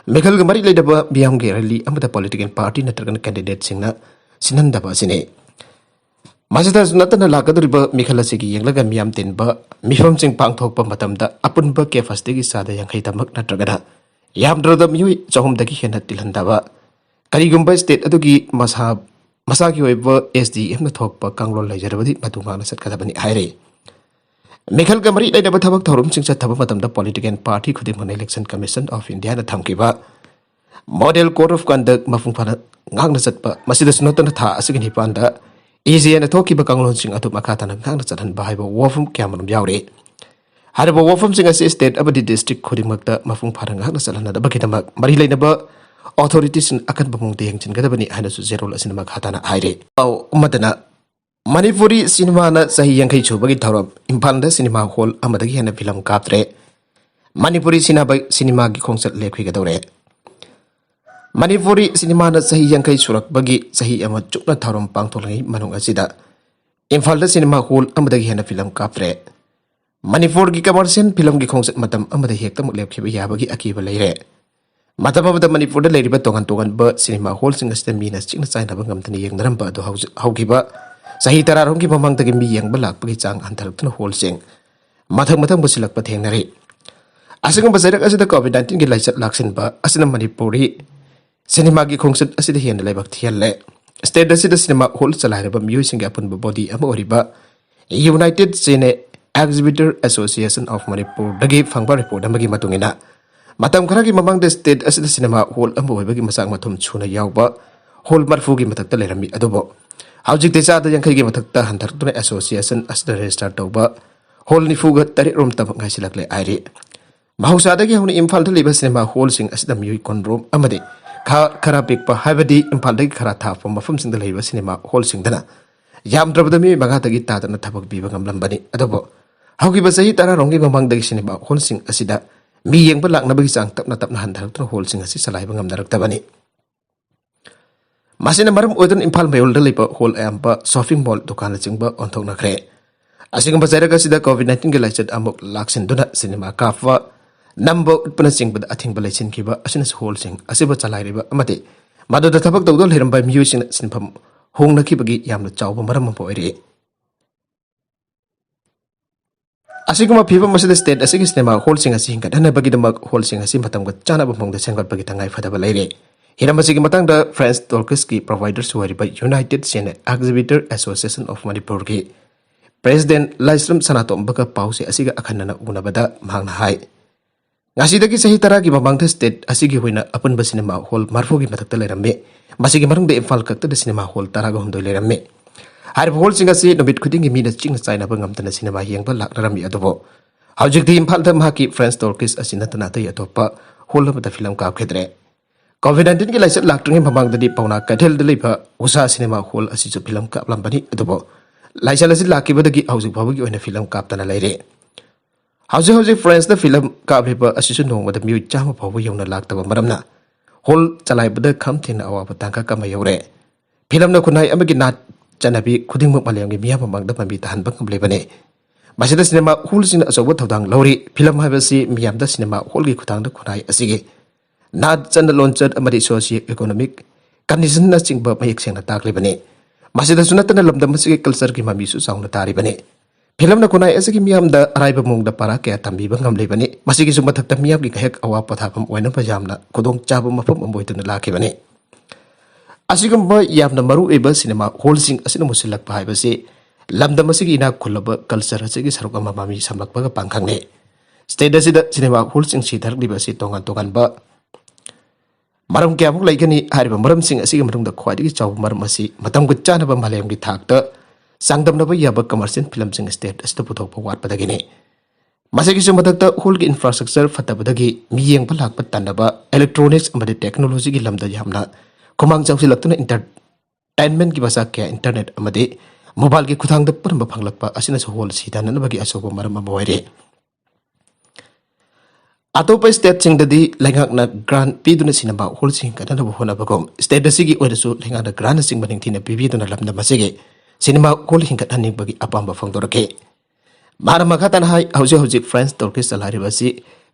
ꯃꯤꯈꯜꯒ ꯃꯔꯤ ꯂꯩꯅꯕ ꯃꯤꯌꯥꯝꯒꯤ rally ꯑꯃꯗ political party ꯅꯠꯇ꯭ꯔꯒꯅ candidateꯁꯤꯡꯅ ꯁꯤꯟꯍꯟꯗꯕ ꯑꯁꯤꯅꯤ꯫ ꯃꯁꯤꯗꯁꯨ ꯅꯠꯇꯅ ꯂꯥꯛꯀꯗꯧꯔꯤꯕ ꯃꯤꯈꯜ ꯑꯁꯤꯒꯤ ꯌꯦꯡꯂꯒ ꯃꯤꯌꯥꯝ ꯇꯤꯟꯕ ꯃꯤꯐꯝꯁꯤꯡ ꯄꯥꯡꯊꯣꯛꯄ ꯃꯇꯝꯗ ꯑꯄꯨꯟꯕ capacityꯒꯤ ꯆꯥꯗ ꯌꯥꯡꯈꯩ ꯇꯃꯛ ꯅꯠꯇ꯭ꯔꯒꯅ ꯌꯥꯝꯗ꯭ꯔꯕꯗ ꯃꯤꯑꯣꯏ ꯆꯍꯨꯝꯗꯒꯤ ꯍꯦꯟꯅ ꯇꯤꯜꯍꯟꯗꯕ, ꯀꯔꯤꯒꯨꯝꯕ state ꯑꯗꯨꯒꯤ ꯃꯁꯥ, ꯃꯁꯥꯒꯤ ꯑꯣꯏꯕ SDMꯅ ꯊꯣꯛꯄ ꯀꯥꯡꯂꯣꯟ ꯂꯩꯖꯔꯕꯗꯤ ꯃꯗꯨ ꯉꯥꯛꯅ ꯆꯠꯀꯗꯕꯅꯤ ꯍꯥꯏꯔꯤ꯫ ꯃꯤꯈꯜꯒ ꯃꯔꯤ ꯂꯩꯅꯕ ꯊꯕꯛ ꯊꯧꯔꯝꯁꯤꯡ ꯆꯠꯊꯕ ꯃꯇꯝꯗ political party ꯈꯨꯗꯤꯡꯃꯛꯅ Election Commission of Indiaꯅ ꯊꯝꯈꯤꯕ Model Code of Conduct ꯃꯄꯨꯡ ꯐꯥꯅ ꯉꯥꯛꯅ ꯆꯠꯄ, ꯃꯁꯤꯗꯁꯨ ꯅꯠꯇꯅ ꯊꯥ ꯑꯁꯤꯒꯤ ꯅꯤꯄꯥꯟꯗ EJꯅ ꯊꯣꯛꯈꯤꯕ ꯀꯥꯡꯂꯣꯟꯁꯤꯡ ꯑꯗꯨ ꯃꯈꯥ ꯇꯥꯅ ꯉꯥꯛꯅ ꯆꯠꯍꯟꯕ ꯍꯥꯏꯕ ꯋꯥꯐꯝ ꯀꯌꯥꯃꯔꯨꯝ ꯌꯥꯎꯔꯤ꯫ ꯍꯥꯏꯔꯤꯕ ꯋꯥꯐꯝꯁꯤꯡ ꯑꯁꯤ state ꯑꯃꯗꯤ district ꯈꯨꯗꯤꯡꯃꯛꯇ ꯃꯄꯨꯡ ꯐꯥꯅ ꯉꯥꯛꯅ ꯆꯠꯍꯟꯅꯕꯒꯤꯗꯃꯛ ꯃꯔꯤ ꯂꯩꯅꯕ authorities ꯁꯤꯡ ꯑꯀꯟꯕ ꯃꯑꯣꯡꯗ ꯌꯦꯡꯁꯤꯟꯒꯗꯕꯅꯤ ꯍꯥꯏꯅꯁꯨ ꯖꯦꯔꯣꯜ ꯑꯁꯤꯅ ꯃꯈꯥ ꯇꯥꯅ ꯍꯥꯏꯔꯤ꯫ ꯄꯥꯎ ꯑꯃꯗꯅ, ꯃꯅꯤꯄꯨꯔꯤ ꯁꯤꯅꯦꯃꯥꯅ ꯆꯍꯤ ꯌꯥꯡꯈꯩ ꯁꯨꯕꯒꯤ ꯊꯧꯔꯝ, ꯏꯝꯐꯥꯜꯗ ꯁꯤꯅꯦꯃꯥ ꯍꯣꯜ ꯑꯃꯗꯒꯤ ꯍꯦꯟꯅ ꯐꯤꯂꯝ ꯀꯥꯞꯇ꯭ꯔꯦ, ꯃꯅꯤꯄꯨꯔꯤ ꯁꯤꯅꯦꯃꯥ-, ꯁꯤꯅꯦꯃꯥꯒꯤ ꯈꯣꯡꯆꯠ ꯂꯦꯞꯈꯤꯒꯗꯧꯔꯦ꯫ ꯃꯅꯤꯄꯨꯔꯤ ꯁꯤꯅꯦꯃꯥꯅ ꯆꯍꯤ ꯌꯥꯡꯈꯩ ꯁꯨꯔꯛꯄꯒꯤ ꯆꯍꯤ ꯑꯃ ꯆꯨꯞꯅ ꯊꯧꯔꯝ ꯄꯥꯡꯊꯣꯛꯂꯤꯉꯩ ꯃꯅꯨꯡ ꯑꯁꯤꯗ ꯏꯝꯐꯥꯜꯗ ꯁꯤꯅꯦꯃꯥ ꯍꯣꯜ ꯑꯃꯗꯒꯤ ꯍꯦꯟꯅ ꯐꯤꯂꯝ ꯀꯥꯞꯇ꯭ꯔꯦ꯫ ꯃꯅꯤꯄꯨꯔꯒꯤ commercial ꯐꯤꯂꯝꯒꯤ ꯈꯣꯡꯆꯠ ꯃꯇꯝ ꯑꯃꯗ ꯍꯦꯛꯇꯃꯛ ꯂꯦꯞꯈꯤꯕ ꯌꯥꯕꯒꯤ ꯑꯀꯤꯕ ꯂꯩꯔꯦ꯫ ꯃꯇꯝ ꯑꯃꯗ ꯃꯅꯤꯄꯨꯔꯗ ꯂꯩꯔꯤꯕ ꯇꯣꯉꯥꯟ ꯇꯣꯉꯥꯟꯕ ꯁꯤꯅꯦꯃꯥ ꯍꯣꯜꯁꯤꯡ ꯑꯁꯤꯗ ꯃꯤꯅ ꯆꯤꯛꯅ ꯆꯥꯏꯅꯕ ꯉꯝꯗꯅ ꯌꯦꯡꯅꯔꯝꯕ ꯑꯗꯨ ꯍꯧꯖꯤꯛ ꯍꯧꯈꯤꯕ ꯆꯍꯤ ꯇꯔꯥꯔꯣꯝꯒꯤ ꯃꯃꯥꯡꯗꯒꯤ ꯃꯤ ꯌꯦꯡꯕ ꯂꯥꯛꯄꯒꯤ ꯆꯥꯡ ꯍꯟꯊꯔꯛꯇꯨꯅ ꯍꯣꯜꯁꯤꯡ ꯃꯊꯪ ꯃꯊꯪ ꯄꯨꯁꯤꯜꯂꯛꯄ ꯊꯦꯡꯅꯔꯤ꯫ ꯑꯁꯤꯒꯨꯝꯕ ꯆꯩꯔꯛ ꯑꯁꯤꯗ COVID nineteen ꯒꯤ ꯂꯥꯏꯆꯠ ꯂꯥꯛꯁꯤꯟꯕ ꯑꯁꯤꯅ ꯃꯅꯤꯄꯨꯔꯤ ꯁꯤꯅꯦꯃꯥꯒꯤ ꯈꯣꯡꯆꯠ ꯑꯁꯤꯗ ꯍꯦꯟꯅ ꯂꯥꯏꯕꯛ ꯊꯤꯍꯜꯂꯦ꯫ State ꯑꯁꯤꯗ ꯁꯤꯅꯦꯃꯥ ꯍꯣꯜ ꯆꯂꯥꯏꯔꯕ ꯃꯤꯑꯣꯏꯁꯤꯡꯒꯤ ꯑꯄꯨꯟꯕ body ꯑꯃ ꯑꯣꯏꯔꯤꯕ United Cine Exhibitor Association of Manipur ꯗꯒꯤ ꯐꯪꯕ report ꯑꯃꯒꯤ ꯃꯇꯨꯡ ꯏꯟꯅ, ꯃꯇꯝ ꯈꯔꯒꯤ ꯃꯃꯥꯡꯗ state ꯑꯁꯤꯗ ꯁꯤꯅꯦꯃꯥ ꯍꯣꯜ ꯑꯃ ꯑꯣꯏꯕꯒꯤ ꯃꯆꯥꯛ ꯃꯊꯨꯝ ꯁꯨꯅ ꯌꯥꯎꯕ ꯍꯣꯜ ꯃꯔꯐꯨꯒꯤ ꯃꯊꯛꯇ ꯂꯩꯔꯝꯃꯤ꯫ ꯑꯗꯨꯕꯨ ꯍꯧꯖꯤꯛꯇꯤ ꯆꯥꯗ ꯌꯥꯡꯈꯩꯒꯤ ꯃꯊꯛꯇ ꯍꯟꯊꯔꯛꯇꯨꯅ association ꯑꯁꯤꯗ register ꯇꯧꯕ ꯍꯣꯜ ꯅꯤꯐꯨꯒ ꯇꯔꯦꯠ ꯔꯣꯝꯇꯃꯛ ꯉꯥꯏꯁꯤꯜꯂꯛꯂꯦ ꯍꯥꯏꯔꯤ꯫ ꯃꯍꯧꯁꯥꯗꯒꯤ ꯍꯧꯅ ꯏꯝꯐꯥꯜꯗ ꯂꯩꯕ ꯁꯤꯅꯦꯃꯥ ꯍꯣꯜꯁꯤꯡ ꯑꯁꯤꯗ ꯃꯤꯑꯣꯏ ꯀꯨꯟ ꯔꯣꯝ ꯑꯃꯗꯤ ꯈ-, ꯈꯔ ꯄꯤꯛꯄ, ꯍꯥꯏꯕꯗꯤ ꯏꯝꯐꯥꯜꯗꯒꯤ ꯈꯔ ꯊꯥꯞꯄ ꯃꯐꯝꯁꯤꯡꯗ ꯂꯩꯕ ꯁꯤꯅꯦꯃꯥ ꯍꯣꯜꯁꯤꯡꯗꯅ ꯌꯥꯝꯗ꯭ꯔꯕꯗ ꯃꯤꯑꯣꯏ ꯃꯉꯥꯗꯒꯤ ꯇꯥꯗꯅ ꯊꯕꯛ ꯄꯤꯕ ꯉꯝꯂꯝꯕꯅꯤ꯫ ꯑꯗꯨꯕꯨ ꯍꯧꯈꯤꯕ ꯆꯍꯤ ꯇꯔꯥꯔꯣꯝꯒꯤ ꯃꯃꯥꯡꯗꯒꯤ ꯁꯤꯅꯦꯃꯥ ꯍꯣꯜꯁꯤꯡ ꯑꯁꯤꯗ ꯃꯤ ꯌꯦꯡꯕ ꯂꯥꯛꯅꯕꯒꯤ ꯆꯥꯡ ꯇꯞꯅ ꯇꯞꯅ ꯍꯟꯊꯔꯛꯇꯨꯅ ꯍꯣꯜꯁꯤꯡ ꯑꯁꯤ ꯆꯂꯥꯏꯕ ꯉꯝꯅꯔꯛꯇꯕꯅꯤ꯫ ꯃꯁꯤꯅ ꯃꯔꯝ ꯑꯣꯏꯗꯨꯅ ꯏꯝꯐꯥꯜ ꯃꯌꯣꯜꯗ ꯂꯩꯕ ꯍꯣꯜ ꯑꯌꯥꯝꯕ shopping mall, ꯗꯨꯀꯥꯟꯅꯆꯤꯡꯕ ꯑꯣꯟꯊꯣꯛꯅꯈ꯭ꯔꯦ꯫ ꯑꯁꯤꯒꯨꯝꯕ ꯆꯩꯔꯛ ꯑꯁꯤꯗ COVID nineteen ꯒꯤ ꯂꯥꯏꯆꯠ ꯑꯃꯨꯛ ꯂꯥꯛꯁꯤꯟꯗꯨꯅ ꯁꯤꯅꯦꯃꯥ ꯀꯥꯞꯄ, ꯅꯝꯕ, ꯎꯠꯄꯅꯆꯤꯡꯕꯗ ꯑꯊꯤꯡꯕ ꯂꯩꯁꯤꯟꯈꯤꯕ ꯑꯁꯤꯅꯁꯨ ꯍꯣꯜꯁꯤꯡ ꯑꯁꯤꯕꯨ ꯆꯂꯥꯏꯔꯤꯕ ꯑꯃꯗꯤ ꯃꯗꯨꯗ ꯊꯕꯛ ꯇꯧꯗꯨꯅ ꯂꯩꯔꯝꯕ ꯃꯤꯑꯣꯏꯁꯤꯡꯅ ꯁꯤꯟꯐꯝ ꯍꯣꯡꯅꯈꯤꯕꯒꯤ ꯌꯥꯝꯅ ꯆꯥꯎꯕ ꯃꯔꯝ ꯑꯃ ꯑꯣꯏꯔꯤ꯫ ꯑꯁꯤꯒꯨꯝꯕ ꯐꯤꯕꯝ ꯑꯁꯤꯗ state ꯑꯁꯤꯒꯤ ꯁꯤꯅꯦꯃꯥ ꯍꯣꯜꯁꯤꯡ ꯑꯁꯤ ꯍꯤꯡꯒꯠꯍꯟꯅꯕꯒꯤꯗꯃꯛ ꯍꯣꯜꯁꯤꯡ ꯑꯁꯤ ꯃꯇꯝꯒ ꯆꯥꯅꯕ ꯃꯑꯣꯡꯗ ꯁꯦꯝꯒꯠꯄꯒꯤ ꯇꯉꯥꯏ ꯐꯗꯕ ꯂꯩꯔꯦ꯫ ꯍꯤꯔꯝ ꯑꯁꯤꯒꯤ ꯃꯇꯥꯡꯗ French Talkies ꯀꯤ providers ꯑꯣꯏꯔꯤꯕ United Cine Exhibitor Association of Manipur ꯒꯤ president ꯂꯥꯏꯁ꯭ꯔꯝ ꯁꯅꯥꯇꯣꯝꯕꯒ ꯄꯥꯎꯆꯦ ꯑꯁꯤꯒ ꯑꯈꯟꯅꯅ ꯎꯅꯕꯗ ꯃꯍꯥꯛꯅ ꯍꯥꯏ, ꯉꯁꯤꯗꯒꯤ ꯆꯍꯤ ꯇꯔꯥꯒꯤ ꯃꯃꯥꯡꯗ state ꯑꯁꯤꯒꯤ ꯑꯣꯏꯅ ꯑꯄꯨꯟꯕ ꯁꯤꯅꯦꯃꯥ ꯍꯣꯜ ꯃꯔꯐꯨꯒꯤ ꯃꯊꯛꯇ ꯂꯩꯔꯝꯃꯤ꯫ ꯃꯁꯤꯒꯤ ꯃꯅꯨꯡꯗ ꯏꯝꯐꯥꯜ ꯈꯛꯇꯗ ꯁꯤꯅꯦꯃꯥ ꯍꯣꯜ ꯇꯔꯥꯒ ꯍꯨꯝꯗꯣꯏ ꯂꯩꯔꯝꯃꯤ꯫ ꯍꯥꯏꯔꯤꯕ ꯍꯣꯜꯁꯤꯡ ꯑꯁꯤ ꯅꯨꯃꯤꯠ ꯈꯨꯗꯤꯡꯒꯤ ꯃꯤꯅ ꯆꯤꯛꯅ ꯆꯥꯏꯅꯕ ꯉꯝꯗꯅ ꯁꯤꯅꯦꯃꯥ ꯌꯦꯡꯕ ꯂꯥꯛꯅꯔꯝꯃꯤ꯫ ꯑꯗꯨꯕꯨ ꯍꯧꯖꯤꯛꯇꯤ ꯏꯝꯐꯥꯜꯗ ꯃꯍꯥꯛꯀꯤ French Turkish ꯑꯁꯤ ꯅꯠꯇꯅ ꯑꯇꯩ ꯑꯇꯣꯞꯄ ꯍꯣꯜ ꯑꯃꯗ ꯐꯤꯂꯝ ꯀꯥꯞꯈꯤꯗ꯭ꯔꯦ꯫ ꯀꯣꯚꯤꯗ ꯅꯥꯏꯟꯇꯤꯟꯒꯤ ꯂꯥꯏꯆꯠ ꯂꯥꯛꯇ꯭ꯔꯤꯉꯩ ꯃꯃꯥꯡꯗꯗꯤ ꯄꯥꯎꯅꯥ ꯀꯩꯊꯦꯜꯗ ꯂꯩꯕ ꯎꯁꯥ ꯁꯤꯅꯦꯃꯥ ꯍꯣꯜ ꯑꯁꯤꯁꯨ ꯐꯤꯂꯝ ꯀꯥꯞꯂꯝꯕꯅꯤ, ꯑꯗꯨꯕꯨ ꯂꯥꯏꯆꯠ ꯑꯁꯤ ꯂꯥꯛꯈꯤꯕꯗꯒꯤ ꯍꯧꯖꯤꯛ ꯐꯥꯎꯕꯒꯤ ꯑꯣꯏꯅ ꯐꯤꯂꯝ ꯀꯥꯞꯇꯅ ꯂꯩꯔꯦ꯫ ꯍꯧꯖꯤꯛ ꯍꯧꯖꯤꯛ ꯐ꯭ꯔꯦꯟꯁꯇ ꯐꯤꯂꯝ ꯀꯥꯞꯂꯤꯕ ꯑꯁꯤꯁꯨ ꯅꯣꯡꯃꯗ ꯃꯤꯑꯣꯏ ꯆꯥꯝꯃ ꯐꯥꯎꯕ ꯌꯧꯅ ꯂꯥꯛꯇꯕ ꯃꯔꯝꯅ ꯍꯣꯜ ꯆꯂꯥꯏꯕꯗ ꯈꯝ ꯊꯦꯡꯅ ꯑꯋꯥꯕ ꯇꯥꯡꯀꯛ ꯑꯃ ꯌꯧꯔꯦ꯫ ꯐꯤꯂꯝꯅ ꯈꯨꯟꯅꯥꯏ ꯑꯃꯒꯤ ꯅꯥꯠ ꯆꯠꯅꯕꯤ ꯈꯨꯗꯤꯡꯃꯛ ꯃꯥꯂꯦꯝꯒꯤ ꯃꯤꯌꯥꯝ ꯃꯃꯥꯡꯗ ꯃꯃꯤ ꯇꯥꯍꯟꯕ ꯉꯝꯂꯤꯕꯅꯤ꯫ ꯃꯁꯤꯗ ꯁꯤꯅꯦꯃꯥ ꯍꯣꯜꯁꯤꯡꯅ ꯑꯆꯧꯕ ꯊꯧꯗꯥꯡ ꯂꯧꯔꯤ꯫ ꯐꯤꯂꯝ ꯍꯥꯏꯕꯁꯤ ꯃꯤꯌꯥꯝꯗ ꯁꯤꯅꯦꯃꯥ ꯍꯣꯜꯒꯤ ꯈꯨꯠꯊꯥꯡꯗ ꯈꯨꯟꯅꯥꯏ ꯑꯁꯤꯒꯤ ꯅꯥꯠ ꯆꯠꯅ ꯂꯣꯟꯆꯠ ꯑꯃꯗꯤ socio economic conditionꯅꯆꯤꯡꯕ ꯃꯌꯦꯛ ꯁꯦꯡꯅ ꯇꯥꯛꯂꯤꯕꯅꯤ꯫ ꯃꯁꯤꯗꯁꯨ ꯅꯠꯇꯅ ꯂꯝꯗꯝ ꯑꯁꯤꯒꯤ cultureꯒꯤ ꯃꯃꯤꯁꯨ ꯆꯥꯎꯅ ꯇꯥꯔꯤꯕꯅꯤ꯫ ꯐꯤꯂꯝꯅ ꯈꯨꯟꯅꯥꯏ ꯑꯁꯤꯒꯤ ꯃꯤꯌꯥꯝꯗ ꯑꯔꯥꯏꯕ ꯃꯑꯣꯡꯗ ꯄꯥꯔꯥ ꯀꯌꯥ ꯇꯝꯕꯤꯕ ꯉꯝꯂꯤꯕꯅꯤ꯫ ꯃꯁꯤꯒꯤꯁꯨ ꯃꯊꯛꯇ ꯃꯤꯌꯥꯝꯒꯤ ꯉꯥꯏꯍꯥꯛ ꯑꯋꯥ ꯄꯣꯊꯥꯐꯝ ꯑꯣꯏꯅꯕ ꯌꯥꯝꯅ ꯈꯨꯗꯣꯡꯆꯥꯕ ꯃꯐꯝ ꯑꯃ ꯑꯣꯏꯗꯨꯅ ꯂꯥꯛꯈꯤꯕꯅꯤ꯫ ꯑꯁꯤꯒꯨꯝꯕ ꯌꯥꯝꯅ ꯃꯔꯨꯑꯣꯏꯕ ꯁꯤꯅꯦꯃꯥ ꯍꯣꯜꯁꯤꯡ ꯑꯁꯤꯅ ꯃꯨꯠꯁꯤꯜꯂꯛꯄ ꯍꯥꯏꯕꯁꯤ ꯂꯝꯗꯝ ꯑꯁꯤꯒꯤ ꯏꯅꯥꯛ ꯈꯨꯜꯂꯕ culture ꯑꯁꯤꯒꯤ ꯁꯔꯨꯛ ꯑꯃ ꯃꯃꯤ ꯁꯝꯂꯛꯄꯒ ꯄꯥꯡꯈꯪꯅꯩ꯫ State ꯑꯁꯤꯗ ꯁꯤꯅꯦꯃꯥ ꯍꯣꯜꯁꯤꯡ ꯁꯤꯊꯔꯛꯂꯤꯕ ꯑꯁꯤ ꯇꯣꯉꯥꯟ ꯇꯣꯉꯥꯟꯕ ꯃꯔꯝ ꯀꯌꯥꯃꯨꯛ ꯂꯩꯒꯅꯤ꯫ ꯍꯥꯏꯔꯤꯕ ꯃꯔꯝꯁꯤꯡ ꯑꯁꯤꯒꯤ ꯃꯅꯨꯡꯗ ꯈ꯭ꯋꯥꯏꯗꯒꯤ ꯆꯥꯎꯕ ꯃꯔꯝ ꯑꯁꯤ ꯃꯇꯝꯒ ꯆꯥꯟꯅꯕ ꯃꯥꯂꯦꯝꯒꯤ ꯊꯥꯛꯇ ꯆꯥꯡꯗꯝꯅꯕ ꯌꯥꯕ commercial ꯐꯤꯂꯝꯁꯤꯡ state ꯑꯁꯤꯗ ꯄꯨꯊꯣꯛꯄ ꯋꯥꯠꯄꯗꯒꯤꯅꯤ꯫ ꯃꯁꯤꯒꯤꯁꯨ ꯃꯊꯛꯇ ꯍꯣꯜꯒꯤ infrastructure ꯐꯠꯇꯕꯗꯒꯤ ꯃꯤ ꯌꯦꯡꯕ ꯂꯥꯛꯄ ꯇꯟꯅꯕ, electronics ꯑꯃꯗꯤ technologyꯒꯤ ꯂꯝꯗ ꯌꯥꯝꯅ ꯈꯨꯃꯥꯡ ꯆꯥꯎꯁꯤꯜꯂꯛꯇꯨꯅ entertainmentꯀꯤ ꯃꯆꯥꯛ ꯀꯌꯥ internet ꯑꯃꯗꯤ mobileꯒꯤ ꯈꯨꯠꯊꯥꯡꯗ ꯄꯨꯔꯝꯕ ꯐꯪꯂꯛꯄ ꯑꯁꯤꯅꯁꯨ ꯍꯣꯜ ꯁꯤꯊꯅꯅꯕꯒꯤ ꯑꯆꯧꯕ ꯃꯔꯝ ꯑꯃ ꯑꯣꯏꯔꯦ꯫ ꯑꯇꯣꯞꯄ stateꯁꯤꯡꯗꯗꯤ ꯂꯩꯉꯥꯛꯅ grant ꯄꯤꯗꯨꯅ ꯁꯤꯅꯦꯃꯥ ꯍꯣꯜꯁꯤꯡ ꯍꯤꯡꯒꯠꯅꯅꯕ ꯍꯣꯠꯅꯕꯒꯨꯝ, state ꯑꯁꯤꯒꯤ ꯑꯣꯏꯅꯁꯨ ꯂꯩꯉꯥꯛꯅ grantꯅꯆꯤꯡꯕ ꯅꯤꯡꯊꯤꯅ ꯄꯤꯕꯤꯗꯨꯅ ꯂꯝꯗꯝ ꯑꯁꯤꯒꯤ ꯁꯤꯅꯦꯃꯥ ꯍꯣꯜ ꯍꯤꯡꯒꯠꯍꯟꯅꯤꯡꯕꯒꯤ ꯑꯄꯥꯝꯕ ꯐꯣꯡꯗꯣꯔꯛꯈꯤ꯫ ꯃꯥꯅ ꯃꯈꯥ ꯇꯥꯅ ꯍꯥꯏ, ꯍꯧꯖꯤꯛ ꯍꯧꯖꯤꯛ French Turkish ꯆꯂꯥꯏꯔꯤꯕ ꯑꯁꯤ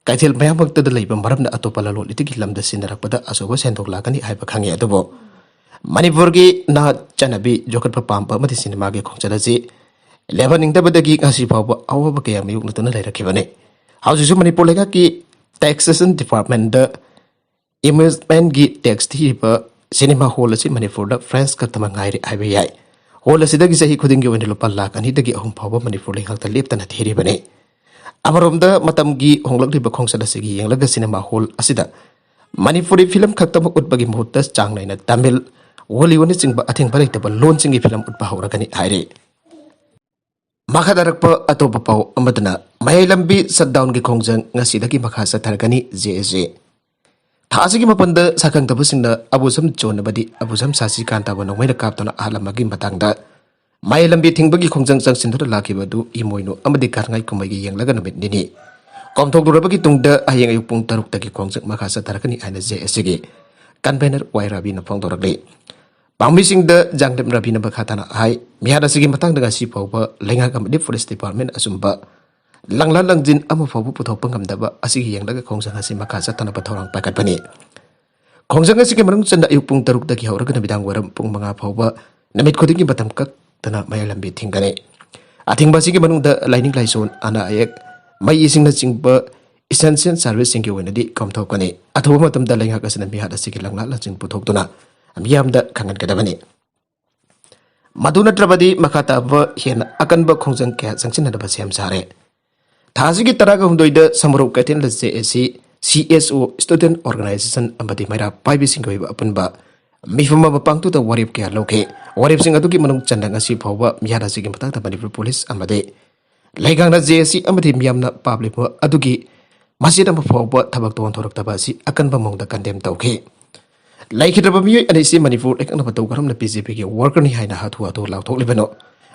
ꯀꯩꯊꯦꯜ ꯃꯌꯥꯝꯃꯛꯇꯗ ꯂꯩꯕ ꯃꯔꯝꯅ ꯑꯇꯣꯞꯄ ꯂꯂꯣꯟ ꯏꯇꯤꯛꯀꯤ ꯂꯝꯗ ꯁꯤꯟꯅꯔꯛꯄꯗ ꯑꯆꯧꯕ ꯁꯦꯟꯗꯣꯡ ꯂꯥꯛꯀꯅꯤ ꯍꯥꯏꯕ ꯈꯪꯉꯤ꯫ ꯑꯗꯨꯕꯨ ꯃꯅꯤꯄꯨꯔꯒꯤ ꯅꯥꯠ ꯆꯠꯅꯕꯤ ꯌꯣꯛꯈꯠꯄ ꯄꯥꯝꯕ ꯑꯃꯗꯤ ꯁꯤꯅꯦꯃꯥꯒꯤ ꯈꯣꯡꯆꯠ ꯑꯁꯤ ꯂꯦꯞꯍꯟꯅꯤꯡꯗꯕꯗꯒꯤ ꯉꯁꯤ ꯐꯥꯎꯕ ꯑꯋꯥꯕ ꯀꯌꯥ ꯃꯥꯌꯣꯛꯅꯗꯨꯅ ꯂꯩꯔꯛꯈꯤꯕꯅꯤ꯫ ꯍꯧꯖꯤꯛꯁꯨ ꯃꯅꯤꯄꯨꯔ ꯂꯩꯉꯥꯛꯀꯤ Taxation Departmentꯗ amusementꯀꯤ tax ꯊꯤꯔꯤꯕ ꯁꯤꯅꯦꯃꯥ ꯍꯣꯜ ꯑꯁꯤ ꯃꯅꯤꯄꯨꯔꯗ French ꯈꯛꯇꯃꯛ ꯉꯥꯏꯔꯦ ꯍꯥꯏꯕ ꯌꯥꯏ꯫ ꯍꯣꯜ ꯑꯁꯤꯗꯒꯤ ꯆꯍꯤ ꯈꯨꯗꯤꯡꯒꯤ ꯑꯣꯏꯅ ꯂꯨꯄꯥ ꯂꯥꯈ ꯑꯅꯤꯗꯒꯤ ꯑꯍꯨꯝ ꯐꯥꯎꯕ ꯃꯅꯤꯄꯨꯔ ꯂꯩꯉꯥꯛꯇ ꯂꯦꯞꯇꯅ ꯊꯤꯔꯤꯕꯅꯤ꯫ ꯑꯃꯔꯣꯝꯗ ꯃꯇꯝꯒꯤ ꯍꯣꯡꯂꯛꯂꯤꯕ ꯈꯣꯡꯆꯠ ꯑꯁꯤꯒꯤ ꯌꯦꯡꯂꯒ ꯁꯤꯅꯦꯃꯥ ꯍꯣꯜ ꯑꯁꯤꯗ ꯃꯅꯤꯄꯨꯔꯤ ꯐꯤꯂꯝ ꯈꯛꯇꯃꯛ ꯎꯠꯄꯒꯤ ꯃꯍꯨꯠꯇ ꯆꯥꯡ ꯅꯥꯏꯅ ꯇꯥꯃꯤꯜ, ꯍꯣꯂꯤꯋꯨꯗꯅꯆꯤꯡꯕ ꯑꯊꯤꯡꯕ ꯂꯩꯇꯕ ꯂꯣꯟꯁꯤꯡꯒꯤ ꯐꯤꯂꯝ ꯎꯠꯄ ꯍꯧꯔꯒꯅꯤ ꯍꯥꯏꯔꯤ꯫ ꯃꯈꯥ ꯇꯥꯔꯛꯄ ꯑꯇꯣꯞꯄ ꯄꯥꯎ ꯑꯃꯗꯅ, ꯃꯌꯥꯏ ꯂꯝꯕꯤ ꯁꯠꯗꯥꯎꯟꯒꯤ ꯈꯣꯡꯖꯪ ꯉꯁꯤꯗꯒꯤ ꯃꯈꯥ ꯆꯠꯊꯔꯒꯅꯤ, ꯖꯦ ꯑꯦꯁ ꯖꯦ꯫ ꯊꯥ ꯑꯁꯤꯒꯤ ꯃꯥꯄꯟꯗ ꯁꯛꯈꯪꯗꯕꯁꯤꯡꯅ ꯑꯕꯨꯖꯝ ꯖꯣꯟ ꯑꯃꯗꯤ ꯑꯕꯨꯖꯝ ꯁꯥꯁꯤꯀꯥꯟꯇꯕꯨ ꯅꯣꯡꯃꯩꯅ ꯀꯥꯞꯇꯨꯅ ꯍꯥꯠꯂꯝꯕꯒꯤ ꯃꯇꯥꯡꯗ, ꯃꯌꯥꯏ ꯂꯝꯕꯤ ꯊꯤꯡꯕꯒꯤ ꯈꯣꯡꯖꯪ ꯆꯪꯁꯤꯟꯗꯨꯅ ꯂꯥꯛꯈꯤꯕ ꯑꯗꯨ ꯏꯃꯣꯏꯅꯨ ꯑꯃꯗꯤ ꯒꯥꯟꯉꯥꯏ ꯀꯨꯝꯍꯩꯒꯤ ꯌꯦꯡꯂꯒ ꯅꯨꯃꯤꯠ ꯅꯤꯅꯤ ꯀꯣꯝꯊꯣꯛꯂꯨꯔꯕꯒꯤ ꯇꯨꯡꯗ, ꯍꯌꯦꯡ ꯑꯌꯨꯛ ꯄꯨꯡ ꯇꯔꯨꯛꯇꯒꯤ ꯈꯣꯡꯖꯪ ꯃꯈꯥ ꯆꯠꯊꯔꯛꯀꯅꯤ ꯍꯥꯏꯅ ꯖꯦ ꯑꯦꯁ ꯖꯦꯒꯤ ꯀꯟꯚꯦꯅꯔ ꯋꯥꯏ ꯔꯥꯕꯤꯅ ꯐꯣꯡꯗꯣꯔꯛꯂꯤ꯫ ꯄꯥꯝꯕꯤꯁꯤꯡꯗ ꯖꯥꯡꯗꯦꯞ ꯔꯥꯕꯤꯅ ꯃꯈꯥ ꯇꯥꯅ ꯍꯥꯏ, ꯃꯤꯍꯥꯠ ꯑꯁꯤꯒꯤ ꯃꯇꯥꯡꯗ ꯉꯁꯤ ꯐꯥꯎꯕ ꯂꯩꯉꯥꯛ ꯑꯃꯗꯤ ꯄꯨꯂꯤꯁ ꯗꯤꯄꯥꯔꯠꯃꯦꯟ ꯑꯆꯨꯝꯕ ꯂꯥꯡꯂꯥ ꯂꯥꯡꯖꯤꯟ ꯑꯃ ꯐꯥꯎꯕ ꯄꯨꯊꯣꯛꯄ ꯉꯝꯗꯕ ꯑꯁꯤꯒꯤ ꯌꯦꯡꯂꯒ ꯈꯣꯡꯖꯪ ꯑꯁꯤ ꯃꯈꯥ ꯆꯠꯊꯅꯕ ꯊꯧꯔꯥꯡ ꯄꯥꯏꯈꯠꯄꯅꯤ꯫ ꯈꯣꯡꯖꯪ ꯑꯁꯤꯒꯤ ꯃꯅꯨꯡ ꯆꯟꯅ ꯑꯌꯨꯛ ꯄꯨꯡ ꯇꯔꯨꯛꯇꯒꯤ ꯍꯧꯔꯒ ꯅꯨꯃꯤꯗꯥꯡ ꯋꯥꯏꯔꯝ ꯄꯨꯡ ꯃꯉꯥ ꯐꯥꯎꯕ ꯅꯨꯃꯤꯠ ꯈꯨꯗꯤꯡꯒꯤ ꯃꯇꯝ ꯀꯛꯇꯅ ꯃꯌꯥꯏ ꯂꯝꯕꯤ ꯊꯤꯡꯒꯅꯤ꯫ ꯑꯊꯤꯡꯕ ꯑꯁꯤꯒꯤ ꯃꯅꯨꯡꯗ ꯂꯥꯏꯅꯤꯡ ꯂꯥꯏꯁꯣꯟ, ꯑꯅꯥ ꯑꯌꯦꯛ, ꯃꯩ ꯏꯁꯤꯡꯅꯆꯤꯡꯕ essential serviceꯁꯤꯡꯒꯤ ꯑꯣꯏꯅꯗꯤ ꯀꯣꯝꯊꯣꯛꯀꯅꯤ꯫ ꯑꯊꯨꯕ ꯃꯇꯝꯗ ꯂꯩꯉꯥꯛ ꯑꯁꯤꯅ ꯃꯤꯍꯥꯠ ꯑꯁꯤꯒꯤ ꯂꯪꯂꯥ ꯂꯪꯁꯤꯟ ꯄꯨꯊꯣꯛꯇꯨꯅ ꯃꯤꯌꯥꯝꯗ ꯈꯪꯍꯟꯒꯗꯕꯅꯤ꯫ ꯃꯗꯨ ꯅꯠꯇ꯭ꯔꯕꯗꯤ ꯃꯈꯥ ꯇꯥꯕ ꯍꯦꯟꯅ ꯑꯀꯟꯕ ꯈꯣꯡꯖꯪ ꯀꯌꯥ ꯆꯪꯁꯤꯟꯅꯅꯕ ꯁꯦꯝ ꯁꯥꯔꯦ꯫ ꯊꯥ ꯑꯁꯤꯒꯤ ꯇꯔꯥꯒ ꯍꯨꯝꯗꯣꯏꯗ ꯁꯃꯔꯨꯞ ꯀꯩꯊꯦꯜꯗ ꯖꯦ ꯑꯦ ꯁꯤ, ꯁꯤ ꯑꯦꯁ ꯑꯣ, student organization ꯑꯃꯗꯤ ꯃꯩꯔꯥ ꯄꯥꯏꯕꯤꯁꯤꯡꯒꯤ ꯑꯣꯏꯕ ꯑꯄꯨꯟꯕ ꯃꯤꯐꯝ ꯑꯃ ꯄꯥꯡꯊꯣꯛꯇꯨꯅ ꯋꯥꯔꯦꯞ ꯀꯌꯥ ꯂꯧꯈꯤ꯫ ꯋꯥꯔꯦꯞꯁꯤꯡ ꯑꯗꯨꯒꯤ ꯃꯅꯨꯡ ꯆꯟꯅ ꯉꯁꯤ ꯐꯥꯎꯕ ꯃꯤꯍꯥꯠ ꯑꯁꯤꯒꯤ ꯃꯇꯥꯡꯗ ꯃꯅꯤꯄꯨꯔ ꯄꯨꯂꯤꯁ ꯑꯃꯗꯤ ꯂꯩꯉꯥꯛꯅ ꯖꯦ ꯑꯦ ꯁꯤ ꯑꯃꯗꯤ ꯃꯤꯌꯥꯝꯅ ꯄꯥꯝꯂꯤꯕ ꯑꯗꯨꯒꯤ ꯃꯆꯦꯠ ꯑꯃ ꯐꯥꯎꯕ ꯊꯕꯛ ꯇꯧꯍꯟꯊꯣꯔꯛꯇꯕ ꯑꯁꯤ ꯑꯀꯟꯕ ꯃꯑꯣꯡꯗ condemn ꯇꯧꯈꯤ꯫ ꯂꯩꯈꯤꯗ꯭ꯔꯕ ꯃꯤꯑꯣꯏ ꯑꯅꯤꯁꯤ ꯃꯅꯤꯄꯨꯔ ꯂꯩꯉꯥꯛꯅ ꯃꯇꯧ ꯀꯔꯝꯅ ꯕꯤ ꯖꯦ ꯄꯤꯒꯤ workerꯅꯤ ꯍꯥꯏꯅ ꯍꯥꯊꯨ ꯍꯥꯊꯨ ꯂꯥꯎꯊꯣꯛꯂꯤꯕꯅꯣ?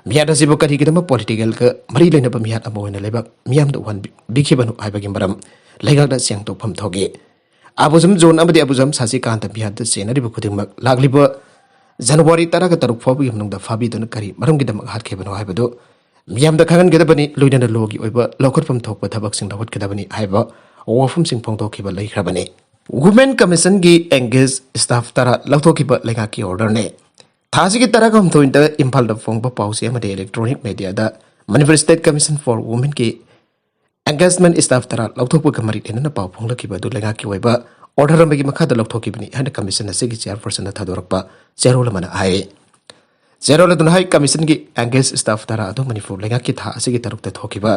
ꯃꯤꯍꯥꯠ ꯑꯁꯤꯕꯨ ꯀꯔꯤꯒꯤꯗꯃꯛ political ꯒ ꯃꯔꯤ ꯂꯩꯅꯕ ꯃꯤꯍꯥꯠ ꯑꯃ ꯑꯣꯏꯅ ꯂꯩꯕꯥꯛ ꯃꯤꯌꯥꯝꯗ ꯎꯍꯟꯕꯤꯈꯤꯕꯅꯣ ꯍꯥꯏꯕꯒꯤ ꯃꯔꯝ ꯂꯩꯉꯥꯛꯅ ꯁꯦꯡꯗꯣꯛꯐꯝ ꯊꯣꯛꯏ꯫ ꯑꯕꯨꯖꯝ ꯖꯣꯟ ꯑꯃꯗꯤ ꯑꯕꯨꯖꯝ ꯁꯥꯁꯤꯀꯥꯟꯇ ꯃꯤꯍꯥꯠꯇ ꯆꯦꯟꯅꯔꯤꯕ ꯈꯨꯗꯤꯡꯃꯛ ꯂꯥꯛꯂꯤꯕ ꯖꯅꯋꯥꯔꯤ ꯇꯔꯥꯒ ꯇꯔꯨꯛ ꯐꯥꯎꯕꯒꯤ ꯃꯅꯨꯡꯗ ꯐꯥꯕꯤꯗꯨꯅ ꯀꯔꯤ ꯃꯔꯝꯒꯤꯗꯃꯛ ꯍꯥꯠꯈꯤꯕꯅꯣ ꯍꯥꯏꯕꯗꯨ ꯃꯤꯌꯥꯝꯗ ꯈꯪꯍꯟꯒꯗꯕꯅꯤ, ꯂꯣꯏꯅꯅ ꯂꯣꯒꯤ ꯑꯣꯏꯕ ꯂꯧꯈꯠꯐꯝ ꯊꯣꯛꯄ ꯊꯕꯛꯁꯤꯡ ꯂꯧꯈꯠꯀꯗꯕꯅꯤ ꯍꯥꯏꯕ ꯋꯥꯐꯝꯁꯤꯡ ꯐꯣꯡꯗꯣꯛꯈꯤꯕ ꯂꯩꯈ꯭ꯔꯕꯅꯤ꯫ Women Commissionꯒꯤ engage staff ꯇꯔꯥ ꯂꯧꯊꯣꯛꯈꯤꯕ ꯂꯩꯉꯥꯛꯀꯤ orderꯅꯤ꯫ ꯊꯥ ꯑꯁꯤꯒꯤ ꯇꯔꯥꯒ ꯍꯨꯝꯗꯣꯏꯗ ꯏꯝꯐꯥꯜꯗ ꯐꯣꯡꯕ ꯄꯥꯎꯆꯦ ꯑꯃꯗꯤ electronic mediaꯗ Manipur State Commission for Womenꯒꯤ engagement staff ꯇꯔꯥ ꯂꯧꯊꯣꯛꯄꯒ ꯃꯔꯤ ꯂꯩꯅꯅ ꯄꯥꯎ ꯐꯣꯡꯂꯛꯈꯤꯕ ꯑꯗꯨ ꯂꯩꯉꯥꯛꯀꯤ ꯑꯣꯏꯕ order ꯑꯃꯒꯤ ꯃꯈꯥꯗ ꯂꯧꯊꯣꯛꯈꯤꯕꯅꯤ ꯍꯥꯏꯅ commission ꯑꯁꯤꯒꯤ chairpersonꯅ ꯊꯥꯗꯣꯔꯛꯄ ꯆꯦꯔꯣꯜ ꯑꯃꯅ ꯍꯥꯏ꯫ ꯆꯦꯔꯣꯜ ꯑꯗꯨꯅ ꯍꯥꯏ, commissionꯒꯤ engage staff ꯇꯔꯥ ꯑꯗꯨ ꯃꯅꯤꯄꯨꯔ ꯂꯩꯉꯥꯛꯀꯤ ꯊꯥ ꯑꯁꯤꯒꯤ ꯇꯔꯨꯛꯇ ꯊꯣꯛꯈꯤꯕ